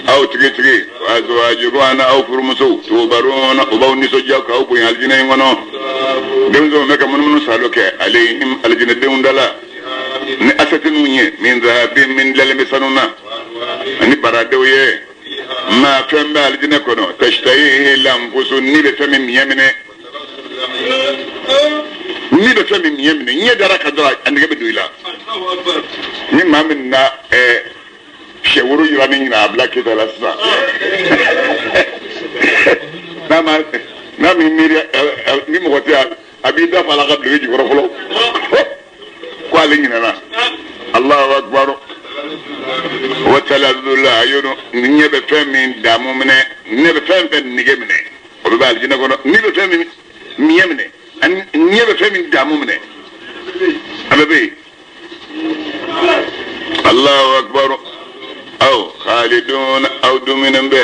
A: aw tigitigi azwajukum ana aw furumusow tubaruna u b'aw nisɔndiya k'aw bonya aljinna in kɔnɔ denmisɛnw bɛ ka munumunu salo kɛ alayhim aljinnadenw da la ni asɛtininw ye min zahabin min dilanlen bɛ sanu na ani baradenw ye maa fɛn bɛ alijinɛ kɔnɔ tashtahihi lanfusu ni bɛ fɛn min miɲɛ minɛ ni bɛ fɛn min miɲɛ minɛ ɲɛ dara ka dɔrɔn a nege bɛ don i la ni maa min na sɛworo yira ni ɲinɛ a bila keta la sisan n'a ma n'a min miiri ni mɔgɔ tɛ a b'i da fa la ka duloki jukɔrɔ fɔlɔ ko ale ɲinɛna Allahu akbar wa taladula ayunu ni ɲɛ bɛ fɛn min damu minɛ ne bɛ fɛn fɛn nege minɛ o bɛ alijinɛ kɔnɔ ni bɛ fɛn min miɲɛ minɛ ani ɲɛ bɛ fɛn min damu minɛ a bɛ bɛ yen Allahu akbar aw khalidun aw dumuni bɛ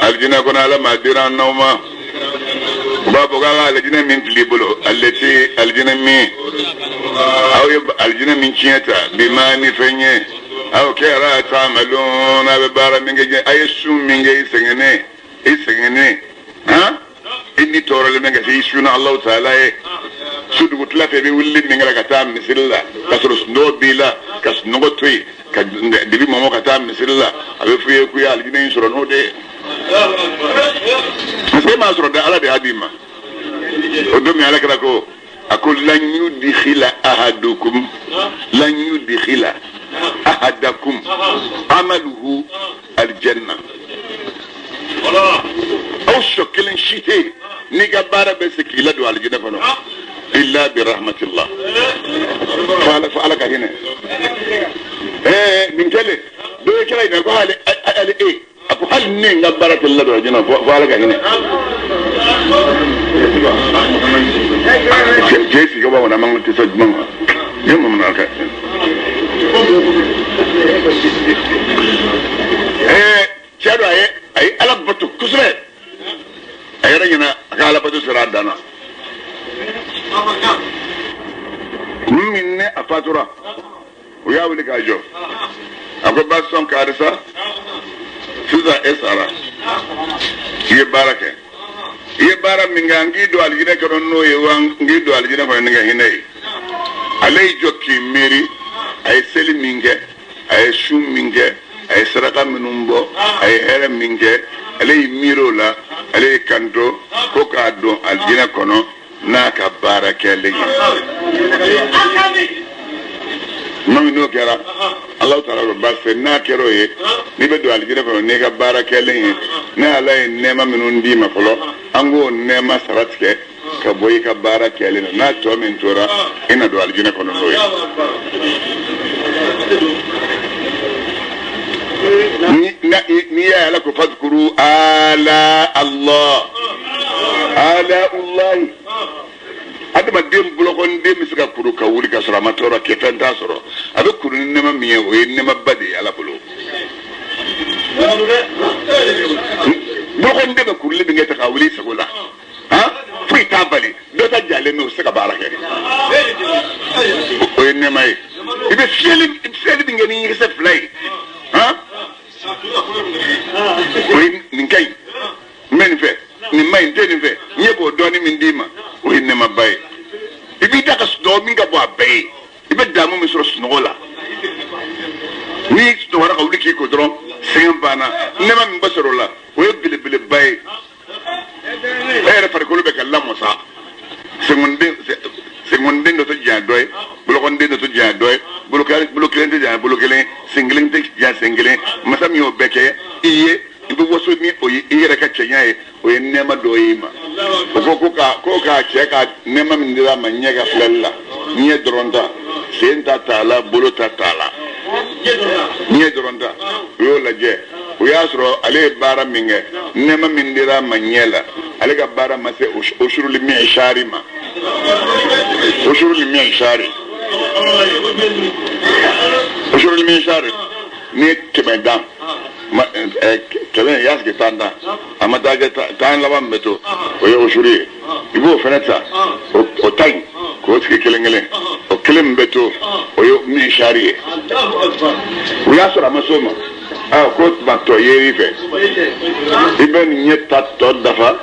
A: alijinɛ kɔnɔ ala ma dira n'aw ma u b'a fɔ k'a ka alijinɛ min fili bolo aleti alijinɛ min aw ye alijinɛ min tiɲɛ ta bi ma ni fɛn ye aw kɛra taamalon a bɛ baara min kɛ a ye sun min kɛ i sɛgɛnnen han i ni tɔɔrɔlen bɛ ka se i sunna Alahu taala ye su dugutila fɛ i bɛ wulili min kɛ ka taa misiri la ka sɔrɔ sunɔgɔ b'i la ka sunɔgɔ to yen ka dibi mɔmɔ ka taa misiri la a bɛ f'i ye k'u ye alijinɛ in sɔrɔ n'o de ye parce que e m'a sɔrɔ dɛ Ala de y'a d'i ma o don min Ala kɛra ko a ko lan yudkhila ahadukum lan yudkhila ahadakum amaluhu aljanna. Aw sɔ kelen si tɛ yen n'i ka baara bɛ se k'i ladon alijinɛ kɔnɔ illa bi rahmatillah. Fo Ala ka hinɛ. Nin kɛlen dɔ ye kira ɲininka ko hali e a ko hali ne n ka baara tɛ ladon alijinɛ fo Ala ka hinɛ. Cɛ sigi b'a kɔnɔ a man kan tɛ se jumɛn ma ne ma mun kɛ. Cɛ dɔ a ye Ala bato kosɛbɛ, a yɛrɛ ɲɛna a ka Ala bato sera a dan na. Min ne a fatura u y'a wuli k'a jɔ, a ko basɔn karisa, sisan e sara, i ye baara kɛ, i ye baara min kɛ, an k'i don alijinɛ kɔnɔ n'o ye wa n k'i don alijinɛ kɔnɔ ni ka hinɛ ye. Ale y'i jɔ k'i miiri, a ye seli min kɛ, a ye sun min kɛ, a ye saraka minnu bɔ, a ye hɛrɛ min kɛ, ale y'i miiri o la, ale y'i kanto ko k'a don alijinɛ kɔnɔ n'a ka baara kɛlen ye. Tuma min n'o kɛra, Alahu taala ko baasi n'a kɛra o ye, n'i bɛ don alijinɛ kɔnɔ n'i ka baara kɛlen ye, ne Ala ye nɛɛma minnu d'i ma fɔlɔ, an k'o nɛɛma sara tigɛ ka bɔ i ka baara kɛlen na, n'a tɔ min tora i na don alijinɛ kɔnɔ n'o ye. N'i y'a ye Ala ko fadukuru ala Allah ala Allahi. Adamaden bolokɔnden bɛ se ka kuru ka wuli ka sɔrɔ a ma tɔɔrɔ kɛ, fɛn t'a sɔrɔ, a bɛ kuru ni nɛɛma min ye, o ye nɛɛmaba de ye Ala bolo. Bolokɔnden bɛ kuruli min kɛ ta ka wuli i sago la, foyi t'a bali, dɔ ta jalen bɛ o tɛ se ka baara kɛ, o ye nɛɛma ye. I bɛ fiyɛli min kɛ ni ɲɛkisɛ fila ye, o ye nin ka ɲi, n bɛ nin fɛ, nin ma ɲi, n tɛ nin fɛ, n ɲɛ b'o dɔɔnin min d'i ma, o ye nɛɛmaba ye. I b'i da ka sunɔgɔ min ka bɔ a bɛɛ ye, i bɛ damu min sɔrɔ sunɔgɔ la, n'i sunɔgɔra ka wuli k'i ko dɔrɔn sɛgɛn banna, nɛɛma min bɛ sɔrɔ o la, o ye belebeleba ye. E yɛrɛ farikolo bɛ ka lamɔ sa, senkɔnden dɔ tɛ janya dɔ ye, bolokɔnden dɔ tɛ janya dɔ ye, bolo kelen tɛ janya bolo kelen, sen kelen tɛ janya sen kelen. Masa min y'o bɛɛ kɛ i ye, i bɛ waso ni o ye i yɛrɛ ka cɛɲa ye, o ye nɛɛma dɔ ye i ma. O ko ko k'a cɛ ka nɛɛma min dira a ma ɲɛ ka filɛli la, ɲɛ dɔrɔn ta, sen ta t'a la, bolo ta t'a la, ɲɛ dɔrɔn ta, u y'o lajɛ, o y'a sɔrɔ ale ye baara min kɛ, nɛɛma min dira a ma ɲɛ la, ale ka baara ma se o suruli min sari ma, o suruli min sari, o suruli min sari, n'i ye kɛmɛ dan, kɛmɛ y'a sigi tan tan, a ma taa kɛ tan laban min bɛ to, o ye osuri ye, i b'o fana ta, o ta in k'o sigi kelen kelen, o kelen min bɛ to, o ye min sari ye. O y'a sɔrɔ a ma s'o ma, ko tuma tɔ yer'i fɛ, i bɛ nin ɲɛ ta tɔ dafa,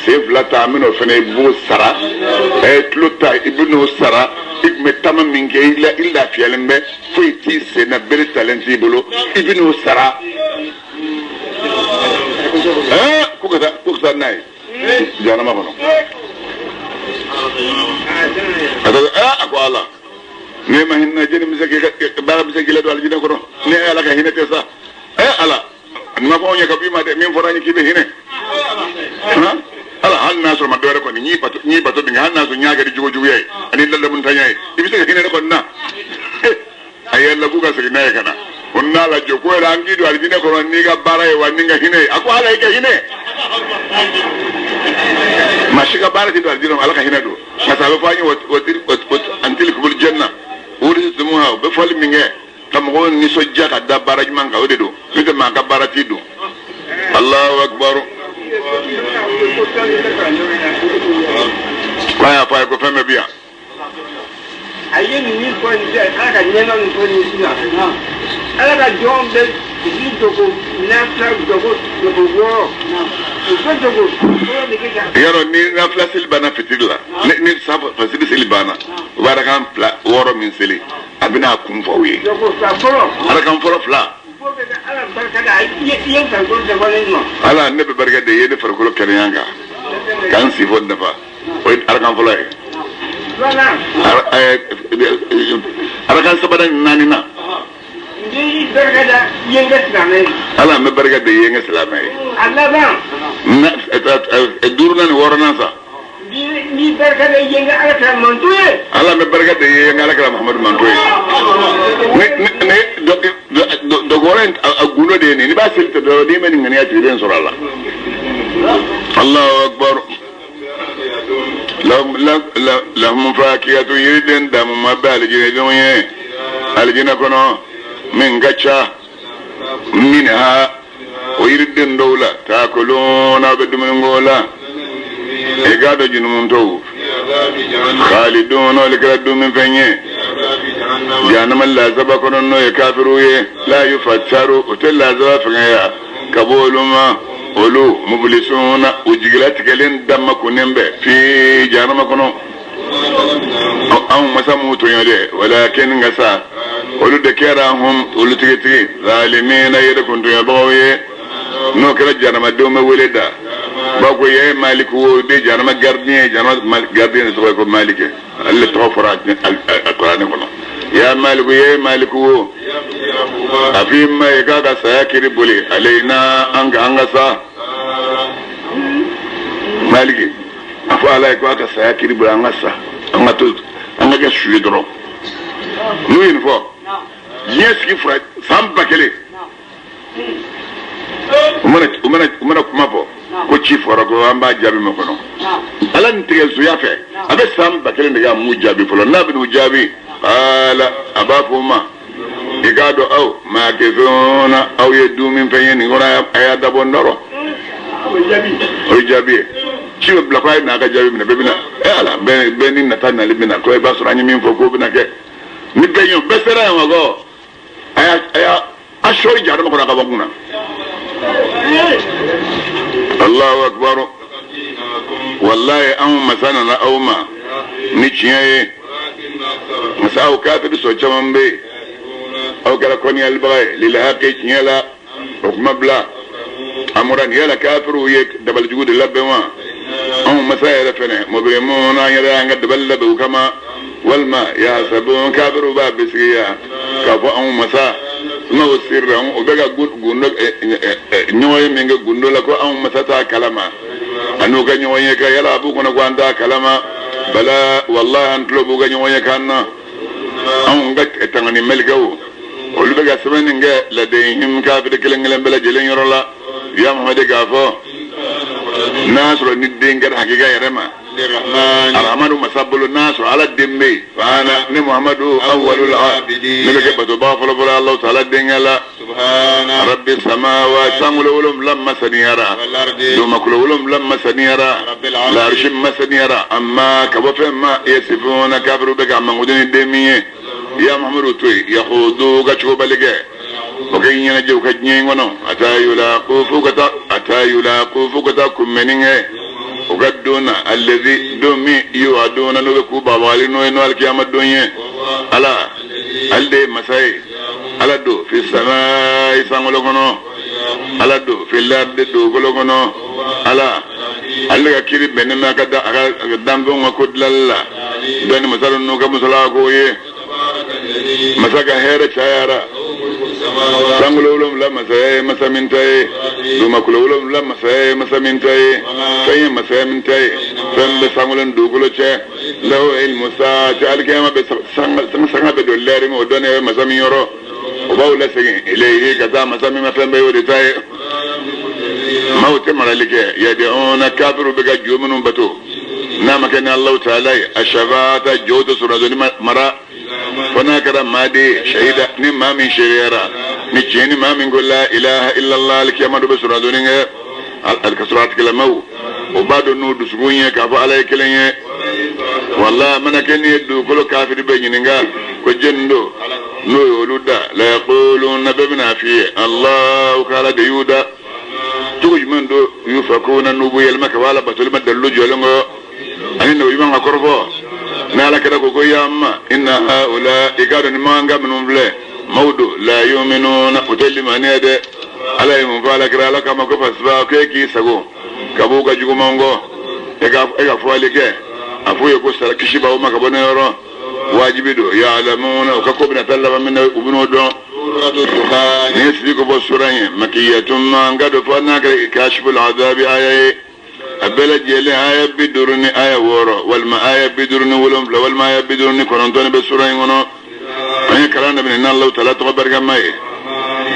A: sen fila ta an bɛn'o fana i b'o sara, tulo ta i bɛn'o sara, i tun bɛ taama min kɛ i lafiyalen bɛ, foyi t'i sen na, bere talen t'i bolo, i bɛn'o sara. Ko ka taa n'a ye jahanama kɔnɔ. A ko Ala, ne ma hinɛ jɛni bɛ se k'i baara bɛ se k'i ladon alijinɛ kɔnɔ, ne ye Ala ka hinɛ tɛ sa. Ala, nin ma fɔ anw ye ka b'i ma dɛ, min fɔra an ye k'i bɛ hinɛ. Ala, hali n'a sɔrɔ ma dɔ wɛrɛ kɔni, n y'i bato min kɛ, hali n'a sɔrɔ n y'a kɛ ni jogojuguya ye ani ladamuntanya ye, i bɛ se ka hinɛ ne kɔni na. A yɛlɛla k'u ka segin n'a ye ka na. O n'a lajɔ ko yɛrɛ an k'i don alijinɛ kɔnɔ n'i ka baara ye wa ni n ka hinɛ ye. A ko Ala i ka hinɛ. Maa si ka baara tɛ don alijinɛ kɔnɔ, Ala ka hinɛ don. Parce que a bɛ fɔ an ye an tilkumul janna uritumuha, o bɛ fɔli min kɛ ka mɔgɔw nisɔndiya ka da baara ɲuman kan, o de don. N'o tɛ maa ka baara t'i don. Alahu akibaru. Ko an y'a fɔ a ye ko fɛn bɛɛ bi yan.
D: A ye nin min fɔ nin sisan, Ala ka nɛɛma min fɔ nin sisan, Ala ka jɔn bɛ dugu dogo nafila dogo dogo wɔɔrɔ, u bɛ dogo wɔɔrɔ de kɛ ka.
A: Yɔrɔ ni nafila seli banna fitiri la, ni fasiri seli banna, u bɛ arakan fila wɔɔrɔ min seli, a bɛna a kun fɔ u ye.
D: Dogo fila fɔlɔ.
A: Arakan fɔlɔ fila.
D: U b'o kɛ ka Ala barika da i ye farikolo dafalen ma.
A: Ala ne bɛ barika da i ye ne farikolo kɛnɛya kan, k'an si fɔ nafa, o ye arakan fɔlɔ ye. Arakan sabanan ni naaninan. Ala n bɛ barika da i ye n kɛ silamɛ ye.
D: A laban.
A: Duurunan ni wɔɔrɔnan sa.
D: Ni barika da i ye n kɛ Ala kira manto ye.
A: Ala n bɛ barika da i ye n kɛ Ala kira Muhamadu manto ye. Ne dɔgɔrɔ in a gundo de ye nin ye, n'i b'a seli tɛ dɔrɔn n'i ma nin ŋaniya tigɛ i bɛ nin sɔrɔ a la. Allahu akbar. Lahum fakiyatu yiriden damuma bɛ alijinɛdenw ye alijinɛ kɔnɔ min ka ca minha o yiriden dɔw la taakuluna aw bɛ dumuni k'o la i k'a dɔn junumutɔw khalidun olu kɛra dumunifɛn ye jahanama lazaba kɔnɔ n'o ye kafiriw ye la yufattaru o tɛ lazaba fɛngɛya ka bɔ olu ma olu mubilisuna u jigilatigɛlen damakunnen bɛ fi jahanama kɔnɔ anw masa m'u tɔɲɔ dɛ walakin nka sa olu de kɛra hum olu tigitigi zalimina yɛrɛ kun tɔɲɔbagaw ye n'o kɛra jahanamadenw bɛ wele da b'a ko ye maliku wo de jahanama gardien ye jahanama gardien de tɔgɔ ye ko malike ale tɔgɔ fɔra a kuranɛ kɔnɔ ya maliku ye maliku wo a f'i ma ye k'a ka saya kiri boli aleyina an ka an ka sa maliki a fɔ ala ye ko a ka saya kiri boli an ka sa an ka to an ka kɛ su ye dɔrɔn n'u ye nin fɔ diɲɛ sigi fura san 1000 u mana kuma fɔ ko ci fɔra ko an b'a jaabi ma kɔnɔ ala nin tigɛ zoya fɛ a bɛ san 1000 de kɛ a m'u jaabi fɔlɔ n'a bɛ n'u jaabi ala a b'a fɔ o ma i k'a dɔn aw maa kɛsɔnna aw ye dumunifɛn ye nin kɔnɔ a y'a dabɔ n dɔrɔn o ye jaabi ye ci bɛ bila ko a ye n'a ka jaabi minɛ bɛɛ bɛna ɛ ala bɛɛ ni nata nali bɛna ko i b'a sɔrɔ an ye min fɔ k'o bɛna kɛ ni bɛɛ ye bɛɛ sera yan wa kɔ a y'a a sɔɔri jahanama kɔnɔ a ka bɔ kun na. Allahu akbar wallahi anw masa nana aw ma ni tiɲɛ ye masa aw kafiri sɔn caman bɛ yen aw kɛra kɔniyalibaga ye lilhaqi tiɲɛ la o kuma bila amura nin yala kafiriw ye dabalijugu de labɛn wa anw masa yɛrɛ fɛnɛ mubrimuna an yɛrɛ y'an ka dabali labɛn u kama walima yahsabun kafiriw b'a bisigiya k'a fɔ anw masa n'o sirra o bɛ ka gundo ɲɔgɔn ye min kɛ gundo la ko anw masa t'a kalama ani ka ɲɔgɔn ye ka yala a b'u kɔnɔ ko an t'a kalama bala wallahi an tulo b'u ka ɲɔgɔn ye kan na anw ka tangani mɛlɛkɛw olu bɛ ka sɛbɛnni kɛ ladayhim kafiri kelen kelen bɛɛ lajɛlen yɔrɔ la ya Muhamadu k'a fɔ n'a sɔrɔ ni den kɛra hakika yɛrɛ ma Aramadu masa bolo n'a sɔrɔ ala den bɛ yen fana ni Muhamadu awwalul abidin ne bɛ kɛ batobaga fɔlɔ fɔlɔ Alahu taala denkɛ la rabbi samawa sankolo 7 masaniyara dugumakolo 7 masaniyara larisi masaniyara amma ka bɔ fɛn ma yasifuna kafiru bɛ ka mankutu ni den min ye ya Muhamadu to yen yahudu ka cogobali kɛ o kɛ ɲɛnajɛ u ka diɲɛ in kɔnɔ a taa yulaku fo ka taa a taa yulaku fo ka taa kunbɛnni kɛ o ka don na alladhi don min yu'aduna n'o bɛ k'u babagali n'o ye n'o alikiyama don ye ala ale de ye masa ye ala don fi samaa'i sankolo kɔnɔ ala don fi lardi dugukolo kɔnɔ ala ale ka kiri bɛnnen bɛ a ka danfɛnw ka ko dilanli la dɔnni masa ninnu ka musalaka ko ye masa ka hɛrɛ cayara sankolo 7 masaya ye masa min ta ye dugumakolo 7 masaya ye masa min ta ye fɛn ye masaya min ta ye fɛn bɛ sankolo ni dugukolo cɛ lahu ilmu saati alikiyama bɛ sanga bɛ don lɛri min o dɔnniya bɛ masa min yɔrɔ o b'aw lasegin ilayhi ka taa masa min ma fɛn bɛɛ y'o de ta ye maaw tɛ marali kɛ yad'una kafiru bɛ ka jo minnu bato n'a ma kɛ ni Alahu taala ye a shafaata jo tɛ sɔrɔ doni mara fo n'a kɛra maa de ye shahida ni maa min seereyara ni tiɲɛ ni maa min ko la ilaha illallah alikiyama dɔ bɛ sɔrɔ doni kɛ ka sɔrɔ a tigilamaw o b'a dɔn n'u dusukun ye k'a fɔ ala ye kelen ye wala mana kɛ n'i ye dugukolo kafiri bɛ ɲininka ko jɛni don n'o ye olu da la yaquluna bɛɛ bɛna f'i ye Alahu k'ala de y'u da cogo jumɛn don yufakuna n'u b'u yɛlɛma ka bɔ ala batoli ma dalilu jɔlen kɔ ani nabi ɲuman ka kɔrɔfɔ n'ala kɛra ko ko ya ma inna haula i k'a dɔn ni makan minnu filɛ maaw don la yuminuna u tɛ limaniya dɛ ala ye mun fɔ ala kɛra ala kama ko fasiba ko e k'i sago ka b'u ka juguman kɔ e ka fɔli kɛ A f'u ye ko sara kisi b'aw ma ka bɔ ne yɔrɔ wajibi don ya'lamuna u ka ko bɛna taa laban min na u bɛn'o dɔn nin ye sigi ko bɔ sura ye makiyatun ma n ka don fɔ n'a kɛra kashiful azabi aya ye a bɛɛ lajɛlen aya 56 walima aya 57 walima aya 59 bɛ sura in kɔnɔ an ye kalan daminɛ n'Alahu taala tɔgɔ barikama ye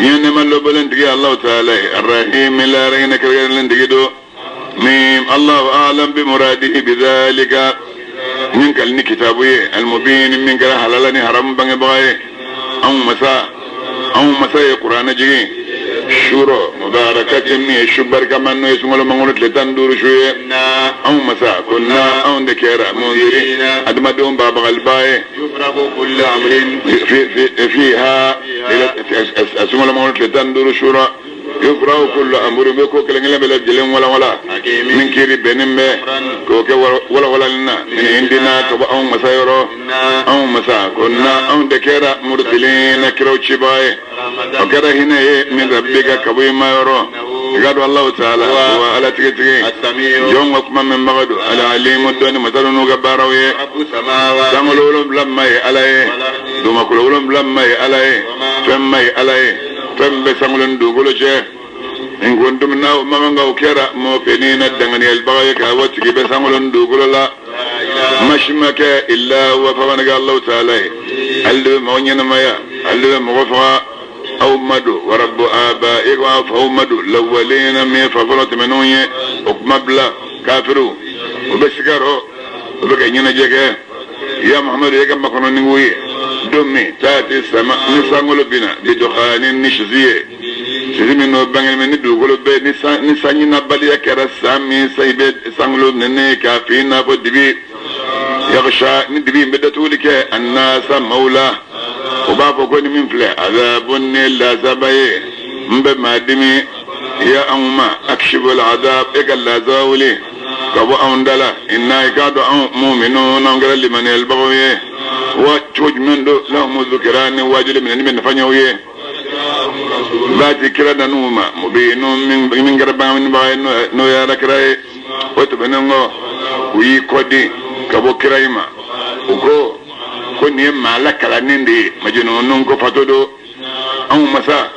A: diɲɛ nɛɛma lɔbɔlen tigi Alahu taala ye arahimi lahara hinɛ kɛrɛnkɛrɛnlen tigi don min Allahu a'lam bi muradihi bidhalika min kali ni kitabu ye almubin min kɛra halala ni haramu bangebaga ye anw masa ye kuranɛ jigin shuro mubarakatin min ye su barikama n'o ye sunkalo makɔnɔ tile 15 su ye anw masa ko na anw de kɛra munziri adamadenw babagaliba ye fiha sunkalo makɔnɔ tile 15 shura yufraku kullu amrin bɛ ko kelen kelen bɛɛ lajɛlen walawala min kiiri bɛnnen bɛ k'o kɛ walawalali na min indina ka bɔ anw masa yɔrɔ anw masa ko na anw de kɛra mursilina kiraw cibaa ye o kɛra hinɛ ye min rabbika ka bɔ i ma yɔrɔ i ka dɔn Alahu taala wa ala tigitigi jɔn ka kuma mɛnbaga don alalimu dɔnni masa don n'u ka baaraw ye sankolo 7 ma ye ala ye dugumakolo 7 ma ye ala ye fɛn ma ye ala ye fɛn bɛ sankolo ni dugukolo cɛ in kuntum n'aw ma kan k'aw kɛra muqinina danganiyalibaga ye k'a fɔ tigi bɛ sankolo ni dugukolo la ma si ma kɛ illa wa f'a kɛ Alahu taala ye ale de bɛ mɔgɔ ɲɛnamaya ale de bɛ mɔgɔ faga aw ma don wa rabbu abaikum aw faw ma don lawwalina min ye fa fɔlɔ tɛmɛnenw ye o kuma bila kafiriw o bɛ siga rɔ o bɛ ka ɲɛnajɛ kɛ ya Muhamadu e ka makɔnɔni k'u ye don min taati sama ni sankolo binna bi dukhanin ni sisi ye sisi min n'o bangelen bɛ ni dugukolo bɛɛ ni sanjinabaliya kɛra san min san i bɛ sankolo nɛnɛ k'a fin i n'a fɔ dibi yaghsha ni dibi in bɛ datuguli kɛ annasa maaw la o b'a fɔ ko ni min filɛ azabun ni lazaba ye n bɛ maa dimi ya anw ma akshiful azab e ka lazaba wuli ka bɔ anw da la inna i k'a dɔn anw mu'minun anw kɛra limaniyalibagaw ye wa cogo jumɛn don lahumu zikira ni waajuli minɛni bɛ nafa ɲɛ u ye baati kira nan'u ma mubinun min kɛra bangebaga ye n'o ye ala kira ye o tɛmɛnen kɔ u y'i kɔden ka bɔ kira in ma u ko ko nin ye maa lakalannen de ye majnunun ko fatɔ don anw masa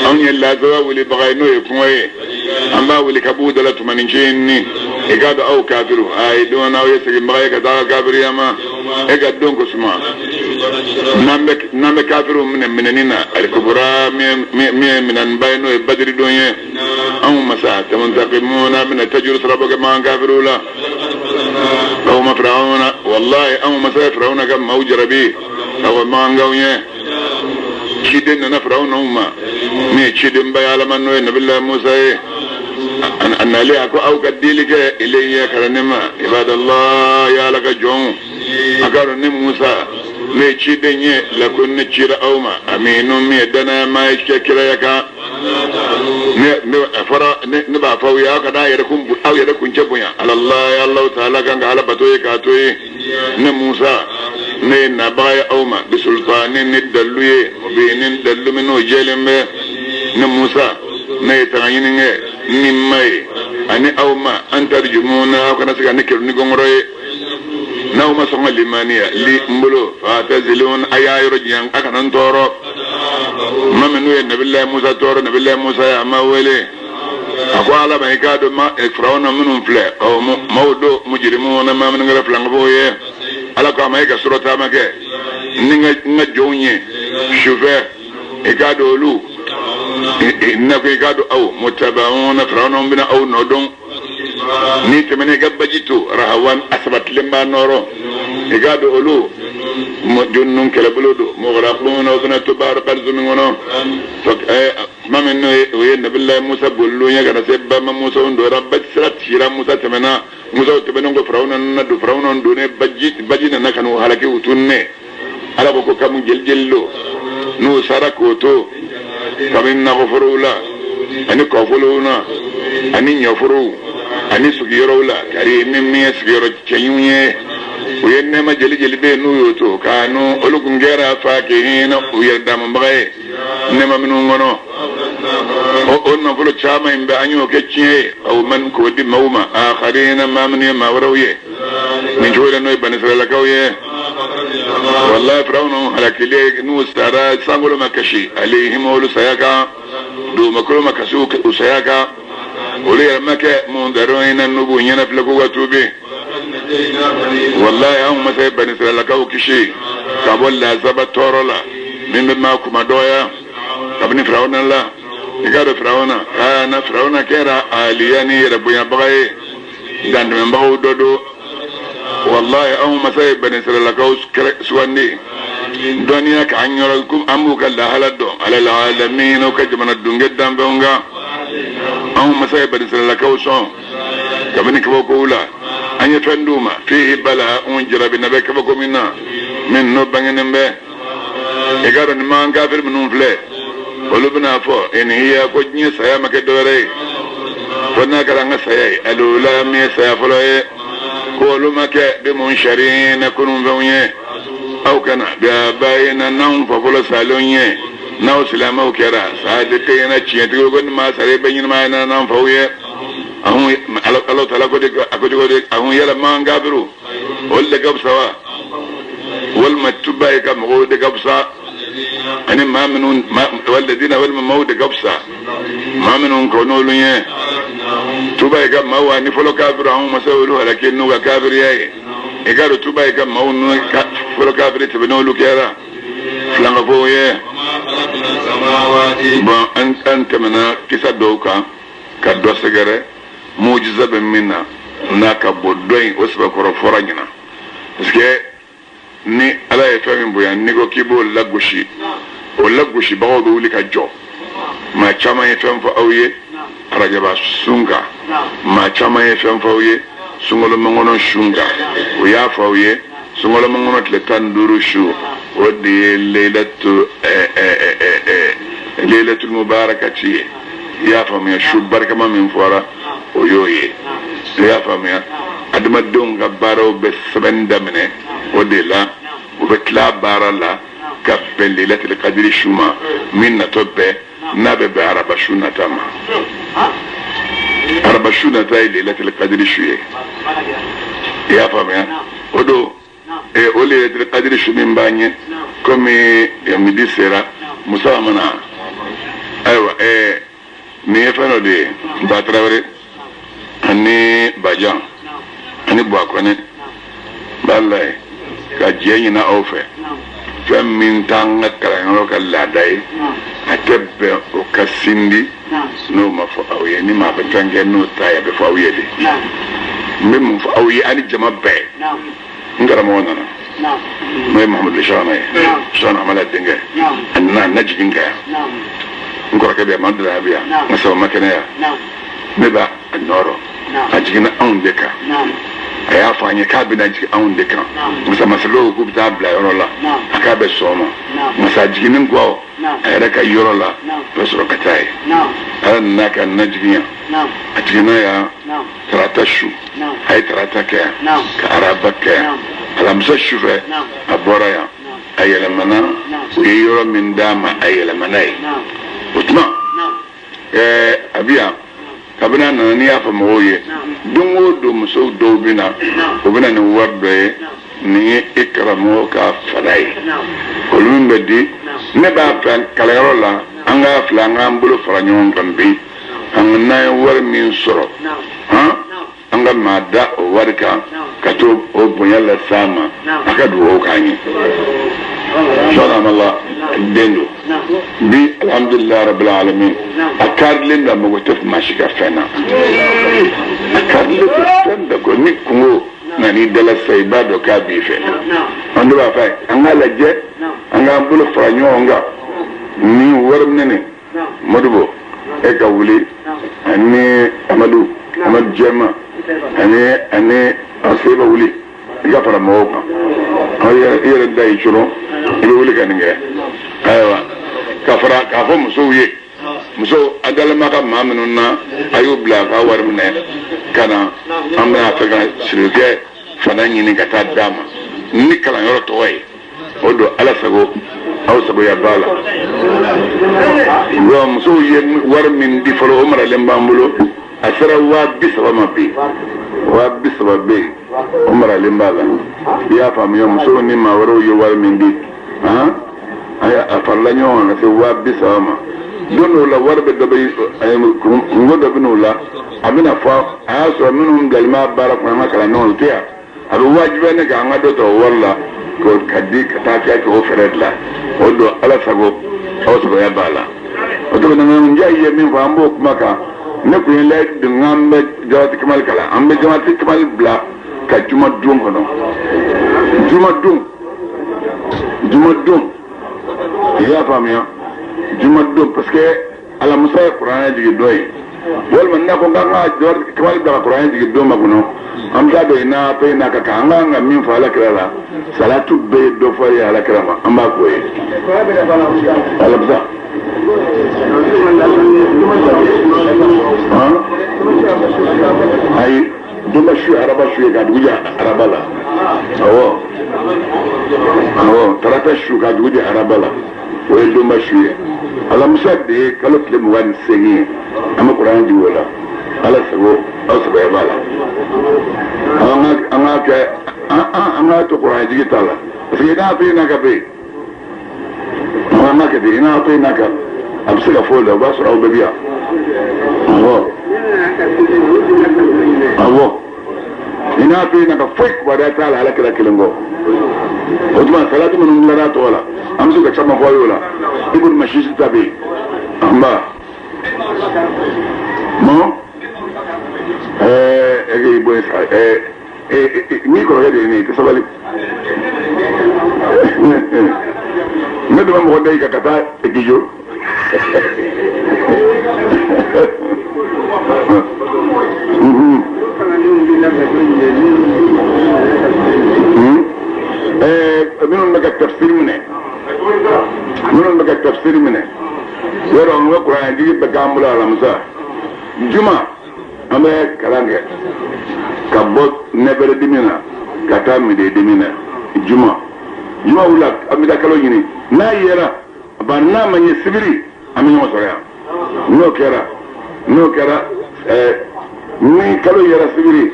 A: anw ye lazaba wulibaga ye n'o ye kɔngɔ ye an b'a wuli ka b'u da la tuma ni ce ni i k'a dɔn aw kafiru ayi don n'aw ye seginbaga ye ka taa kafiriya ma e ka don ko suma n'an bɛ kafiriw minɛ minɛni na alikubura min ye minɛniba ye n'o ye badiri don ye anw masa tamuntakimuna bɛna tajuru sarabɔ kɛ makan kafiriw la aw ma firawuna walahi anw masa ye firawuna ka maaw jarabi aw makankaw ye ciden nana firawuna ma min ye cidenba ye ala ma n'o ye nabilahi musa ye a nalen a ko aw ka deli kɛ ilayya ka na ne ma ibadallah ya ala ka jɔnw a k'a dɔn ne musa ne ye ciden ye lakum ne cira aw ma aminu min ye danayama ye kɛ kiraya kan ne b'a fɔ aw ye aw kana aw yɛrɛ kuncɛ bonya alallahi alahu taala kan ka ala bato ye k'a to ye ne musa ne ye nabaga ye aw ma bisultani ni dalilu ye mubinin dalilu min n'o jɛlen bɛ ne musa ne ye tanga ɲini kɛ ni ma ye ani aw ma an tarjumuna aw kana se ka ne kɛlɛ ni gɔngɔrɔ ye n'aw ma sɔn ka limaniya li n bolo fatazilun a y'a yɔrɔ janya a kana n tɔɔrɔ ma minnu ye nabilayi musa tɔɔrɔ nabilayi musa ye a ma wele a ko ala ma i k'a dɔn ma firawuna minnu filɛ ɔ maaw don mujrimuna maa minnu kɛra filankafow ye ala ko a ma e ka sɔrɔ taama kɛ ni n ka jɔnw ye sufɛ i k'a dɔn olu n'a ko i k'a dɔn aw mutabauna firawuna bɛna aw nɔ dɔn n'i tɛmɛna i ka baji to rahawan a sabatilen b'a nɔrɔ i k'a dɔn olu jɔnninw kɛlɛbolo don mughraquna o bɛna to baara barizo min kɔnɔ tuma min n'o ye o ye nabilayi musa bolilon ye ka na se bama musa dɔra baji sira cira musa tɛmɛna musa tɛmɛnen kɔ firawuna nana don firawuna donnen baji nana ka n'u halaki u tunnen ala ko ko kamu jeli jeli don n'u sara k'o to kabini nakɔforow la ani kɔfolow na ani ɲɔforow ani sigiyɔrɔw la kari ni min ye sigiyɔrɔ cɛɲiw ye u ye nɛɛma jeli jeli bɛ yen n'u y'o to kanu olu kun kɛra fakihina u yɛrɛ damabaga ye nɛɛma minnu kɔnɔ o nafolo caman in bɛ an y'o kɛ tiɲɛ ye aw man k'o di maaw ma akharina maa minnu ye maa wɛrɛw ye Nin cogo la n'o ye banisiralakaw ye. Wallahi Firawuna halakili n'u sara sankolo ma kasi alayhim olu saya kan, dugumakolo ma kasi u saya kan, olu yɛrɛ ma kɛ mundarina n'u b'u ɲɛna filɛ k'u ka tuubi. Wallahi anw masa ye banisiralakaw kisi ka bɔ lazaba tɔɔrɔ la min bɛ maa kuma dɔgɔya kabini Firawuna la. I k'a dɔn Firawuna na Firawuna kɛra aliya ni yɛrɛ bonyabaga ye, dantɛmɛbagaw dɔ don. Wallahi anw masa ye banisiralakaw sugandi dɔnniya k'an yɔrɔ ko an b'u ka lahala dɔn ala alamin u ka jamana dunge danfɛnw kan. Anw masa ye banisiralakaw sɔn kabini kabakow la, an ye fɛn d'u ma fihi bala anw jarabi na bɛ kabako min na min n'o bangenen bɛ. I k'a dɔn ni man kafiri minnu filɛ olu bɛna fɔ in hiya ko diɲɛ saya ma kɛ dɔwɛrɛ ye fo n'a kɛra an ka saya ye alula min ye saya fɔlɔ ye, ko olu ma kɛ bi munsharina kununfɛnw ye. Aw kana bi abayina n'anw fa fɔlɔ salenw ye, n'aw silamɛw kɛra sadiqina tiɲɛtigiw ko ni maa sara i bɛ ɲɛnamaya na n'an faw ye. Ahun Ala taala ko de a ko cogo di ahun yala man kafiru olu de ka fisa wa, walima tuba ye ka mɔgɔw de ka fisa ani maa minnu waladina walima maaw de ka fisa maa minnu kɔ n'olu ye. Tuba ye ka maaw ani fɔlɔ kafiru anw masa olu halaki n'u ka kafiriya ye. I k'a dɔn tuba ye ka maaw n'u fɔlɔ kafiri tɛmɛ n'olu kɛra filankafow ye. Bon an tɛmɛna kisa dɔw kan ka dɔ sɛgɛrɛ mujiza bɛ min na n'a ka bɔ dɔ in o sɛbɛkɔrɔ fɔra ɲina, parce que ni Ala ye fɛn min bonya n'i ko k'i b'o lagosi, o lagosibagaw bɛ wuli ka jɔ. Maa caman ye fɛn fɔ aw ye arajaba sun kan, maa caman ye fɛn fɔ aw ye sunkalo makɔnɔ sun kan, o y'a fɔ aw ye sunkalo makɔnɔ tile 15 su o de ye leilatul mubarakati ye. I y'a faamuya, su barikama min fɔra o y'o ye. I y'a faamuya, adamadenw ka baaraw bɛ sɛbɛnni daminɛ o de la, u bɛ tila baara la ka bɛn leilatul kadiri su ma min natɔ bɛɛ n'a bɛ bɛn araba su nata ma. Araba su nata ye leilatul kadiri su ye. I y'a faamuya, o don o leilatul kadiri su min b'an ɲɛ komi midi sera Musa mana ayiwa nin ye fɛn dɔ de ye Ba Tarawele ani Bajan ani Buwakɔnɛ b'a la ye ka jɛ ɲini aw fɛ. Fɛn min t'an ka kalanyɔrɔ ka laada ye a tɛ bɛn o ka sindi n'o ma fɔ aw ye. Ni maa bɛ fɛn kɛ n'o ta ye a bɛ fɔ aw ye de. N bɛ mun fɔ aw ye ani jama bɛɛ, n karamɔgɔ nana n'o ye Mahamadu Sɔrɔma ye, Sɔrɔma Amala denkɛ, a nana a na jigin ka yan. N kɔrɔkɛ bɛ yan, Madu Dara bɛ yan, n ka sababu ma kɛnɛya, ne b'a nɔrɔ a jiginna anw de kan. A y'a fɔ an ye k'a bɛna jigin anw de kan. Masa masakɛw k'u bɛ taa bila yɔrɔ la, a k'a bɛ sɔn o ma. Masa jiginni kɔ a yɛrɛ ka yɔrɔ la, a bɛ sɔrɔ ka taa yen. Ala nana ka na jigin yan, a jiginna yan tarata su, a ye tarata kɛ yan ka araba kɛ yan. Alamisa su fɛ a bɔra yan, a yɛlɛmana u ye yɔrɔ min d'a ma a yɛlɛmana yen. O tuma a bɛ yan kabini a nana n'i y'a fɔ mɔgɔw ye don o don musow dɔw bɛ na u bɛ na ni wari dɔ ye, nin ye e karamɔgɔ ka fara ye, olu min bɛ di ne b'a fɛ kalanyɔrɔ la an k'a filɛ an k'an bolo fara ɲɔgɔn kan bi an n'an ye wari min sɔrɔ han an ka maa da o wari kan ka to o bonya las'a ma a ka dugawu k'an ye. Sɔrɔ den don bi alhamdulilayi rabbil alamin a karilen don, a mago tɛ maa si ka fɛn na, a karilen don fɛn bɛɛ kɔ. Ni kungo nan'i dala sisan i b'a dɔn k'a b'i fɛ. An de b'a fɛ an k'a lajɛ an k'an bolo fara ɲɔgɔn kan ni wari minɛ Modibo e ka wuli ani Amadu Amadu Jɛma ani Aseba wuli i ka fara mɔgɔw kan. I yɛrɛ da y'i coron i bɛ wuli ka nin kɛ. Ayiwa ka fara k'a fɔ musow ye, musow a dalen b'a ka maa minnu na a y'u bila a ka wari minɛ ka na an bɛna fɛ ka sirikɛ fana ɲini ka taa d'a ma ni kalanyɔrɔ tɔgɔ ye. O don Ala sago aw sagoya b'a la. Wa musow ye wari min di fɔlɔ o maralen b'an bolo, a sera 30,000 ma bi, 30,000 bɛ yen. O maralen b'a la. I y'a faamuya, musow ni maa wɛrɛw ye wari min di, han, a farala ɲɔgɔn kan ka se 30,000 ma. Don dɔw la wari bɛ dɔ bɛ kungo dɔ bɛ n'o la, a bɛna fɔ a y'a sɔrɔ minnu bilalen b'a baara kɔnɔ an ka kalandenw olu tɛ yan, a bɛ wajibiya ne kan an ka dɔ ta o wari la k'o ka di ka taa kɛ k'o fɛɛrɛ dilan. O don Ala sago aw sagoya b'a la. O tuma na Njayi ye min fɔ, an b'o kuma kan. Ne kun ye layidu di n bɛ Jawahiratu Kamali kalan, an bɛ Jawahiratu Kamali bila ka juma don kɔnɔ, juma don, juma don, i y'a faamuya, juma don, parce que alamusa ye kuranɛ jigin don ye, walima n'a ko k'an ka Jawahiratu Kamali bila ka kuranɛ jigin don ma kɔnɔ, an bɛ taa don i n'a fɛn n'a ka kan, an k'an ka min fɔ Ala kira la, salatu bɛɛ ye dɔ fɔ ye Ala kira ma, an b'a k'o ye alamusa. Ayi, donba su ye araba su ye ka dugu jɛ araba la, awɔ awɔ, tarata su ka dugu jɛ araba la, o ye donba su ye. Alamisa de ye kalo tile 28 ye, an bɛ kuranɛ jigin o la. Ala sago aw sagoya b'a la. An ka kɛ an ka to kuranɛ jigi t'a la, parce que n'a fɛ yen n'a ka bɛ yen, an ka kɛ ten, i n'a fɛ yen n'a ka, a bɛ se ka fɔ o la, o b'a sɔrɔ aw bɛɛ bɛ yan. Awɔ awɔ, i n'a fɛ yen n'a ka foyi kibaruya t'a la Ala kira kelen kɔ. O tuma salatu minnu dilanna a tɔgɔ la, an bɛ se ka caman fɔ aw ye o la. Ibn Masisi ta bɛ yen, an ba mɔ ɛɛ bɔ ɛɛ n'i kɔrɔkɛ de ye ne ye, i tɛ sabali. Ne dama mɔgɔ da i kan ka taa Ekijo. Minnu bɛ ka tafsiri minɛ, minnu bɛ ka tafsiri minɛ, yɔrɔ an bɛ kuranɛ jigi bɛ k'an bolo alamisa, juma an bɛ kalan kɛ ka bɔ nɛbɛrɛ dimi na ka taa midi dimi na. Juma juma wula an bɛ taa kalo ɲini, n'a yera ba n'a ma ɲɛ sibiri an bɛ ɲɔgɔn sɔrɔ yan. N'o kɛra, n'o kɛra ni kalo yera sibiri,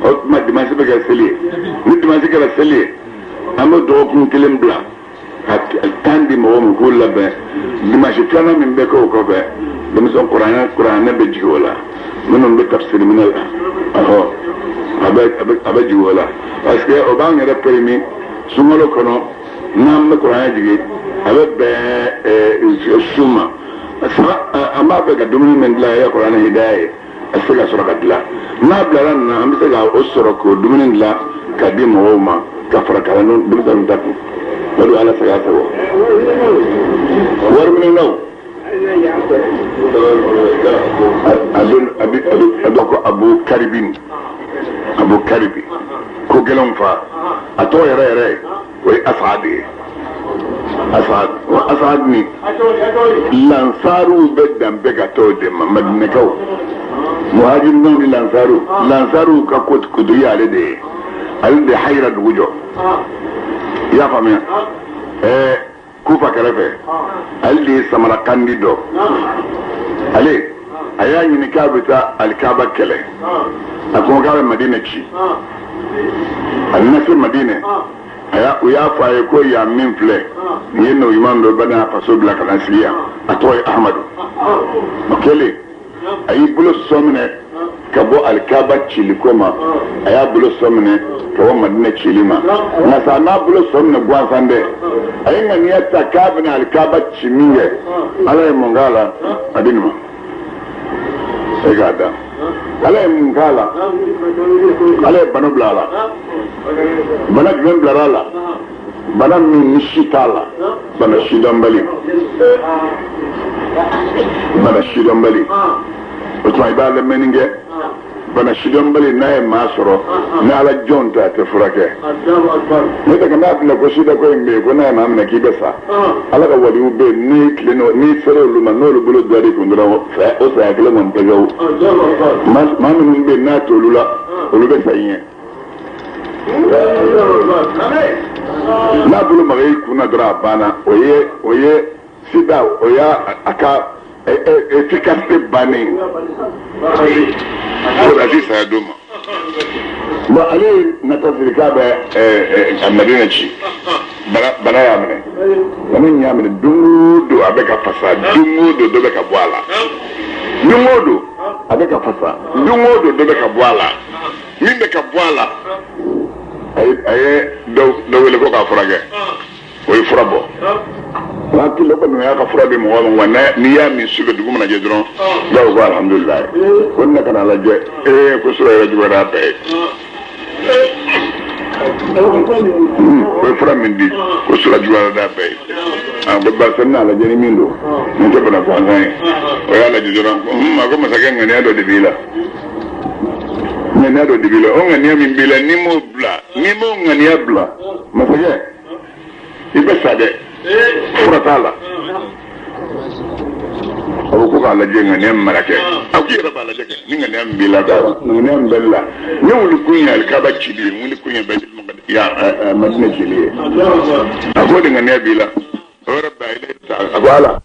A: o tuma dimansi bɛ kɛ seli ye. Ni dimansi kɛra seli ye, an bɛ dɔgɔkun kelen bila ka tan di mɔgɔw ma k'u labɛn. Dimansi filanan min bɛ kɛ o kɔfɛ, denmisɛn kuranɛ bɛ jigin o la, minnu bɛ tafsiri minɛ la, ɔhɔ, a bɛ jigin o la, parce que o b'an yɛrɛ permis sunkalo kɔnɔ n'an bɛ kuranɛ jigin, a bɛ bɛn sun ma. An b'a fɛ ka dumuni min dilan ye kuranɛ hidaya ye, a tɛ se ka sɔrɔ ka dilan. N'a bilara nin na, an bɛ se ka o sɔrɔ k'o dumuni dilan ka di mɔgɔw ma ka fara kalandenw denmisɛnninw ta kun. O don Ala sago sago. Wari minɛnaw a don a bɛ ko Abu Karibin, Abu Karibi ko gɛlɛnw fa, a tɔgɔ yɛrɛ yɛrɛ o ye Asad ye. Asad, o Asad ni lansaruw bɛ dan bɛɛ ka t'o de ma, Madinɛkaw, muhajirinaw ni lansaru, lansaruw ka kuntigi ale de ye, ale de hayira dugu jɔ. I y'a faamuya? Kufa kɛrɛfɛ, ale de ye Samarakandi dɔ. Ale a y'a ɲini k'a bɛ taa Alikaba kɛlɛ, a ko k'a bɛ Madinɛ ci. A nana se Madinɛ, u y'a fɔ a ye ko yan min filɛ nin ye nɔ ɲuman dɔ bɛ n'a faso bila ka na sigi yan, a tɔgɔ ye Ahamadu. O kɛlen, a y'i bolo sɔ minɛ ka bɔ Alikaba ciliko ma, a y'a bolo sɔ minɛ ka bɔ Madinɛ cili ma. Nka sa n'a bolo sɔ minɛ gansan dɛ, a ye ŋaniya ta k'a bɛna Alikaba ci min kɛ, Ala ye mun k'a la a di nin ma, e k'a da. Ala ye mun k'a la? Ala ye bana bila a la. Bana jumɛn bilara a la? Bana min ni si t'a la, bana sidɔnbali, bana sidɔnbali. O tuma i b'a lamɛnni kɛ, bana sidɔnbali n'a ye maa sɔrɔ, ni Ala jɔn tɛ a tɛ furakɛ. N'o tɛ ka n'a bila ko sida ko in bɛ yen, ko n'a ye maa minɛ k'i bɛ sa. Ala ka waliw bɛ yen, n'i tilen n'i sera olu ma, n'olu bolo dar'i kun dɔrɔn, o saya kelen kɔni tɛ kɛ o. Maa minnu bɛ yen n'a t'olu la, olu bɛ sa i ɲɛ. N'a bolo maga i kun na dɔrɔn a banna, o ye sida, o y'a a ka efficacité bannen. O a ti saya don ma. Bon, ale nata siri k'a bɛ Madina ci, bana y'a minɛ, bana in y'a minɛ don o don a bɛ ka fasa, don o don dɔ bɛ ka bɔ a la, don o don a bɛ ka fasa, don o don dɔ bɛ ka bɔ a la, min bɛ ka bɔ a la, a ye dɔ wele ko k'a furakɛ, o ye fura bɔ. Waati la kɔni y'a ka fura di mɔgɔ ma, wa n'i y'a min su fɛ dugu mana jɛ dɔrɔn, dɔw ko alhamdulilayi, ko ne kana lajɛ, ee ko sura yɛrɛ juguyara a bɛɛ ye. O ye fura min di, ko sura juguyara n'a bɛɛ ye. A ko barisa n n'a lajɛ ni min don, nin tɛ bana gansan ye. O y'a lajɛ dɔrɔn, ko a ko masakɛ, ŋaniya dɔ de b'i la, ŋaniya dɔ de b'i la, o ŋaniya min b'i la, n'i m'o bila, n'i m'o ŋaniya bila, masakɛ, i bɛ sa dɛ, fura t'a la. A ko k'a lajɛ ŋaniya min mana kɛ, a ko i yɛrɛ b'a lajɛ kɛ, ni ŋaniya min b'i la, ŋaniya min bɛ la, ne wuli kun ye alikaba cili ye, n wuli kun ye Madina cili ye, a ko de ŋaniya b'i la, o yɛrɛ ba a ko ala.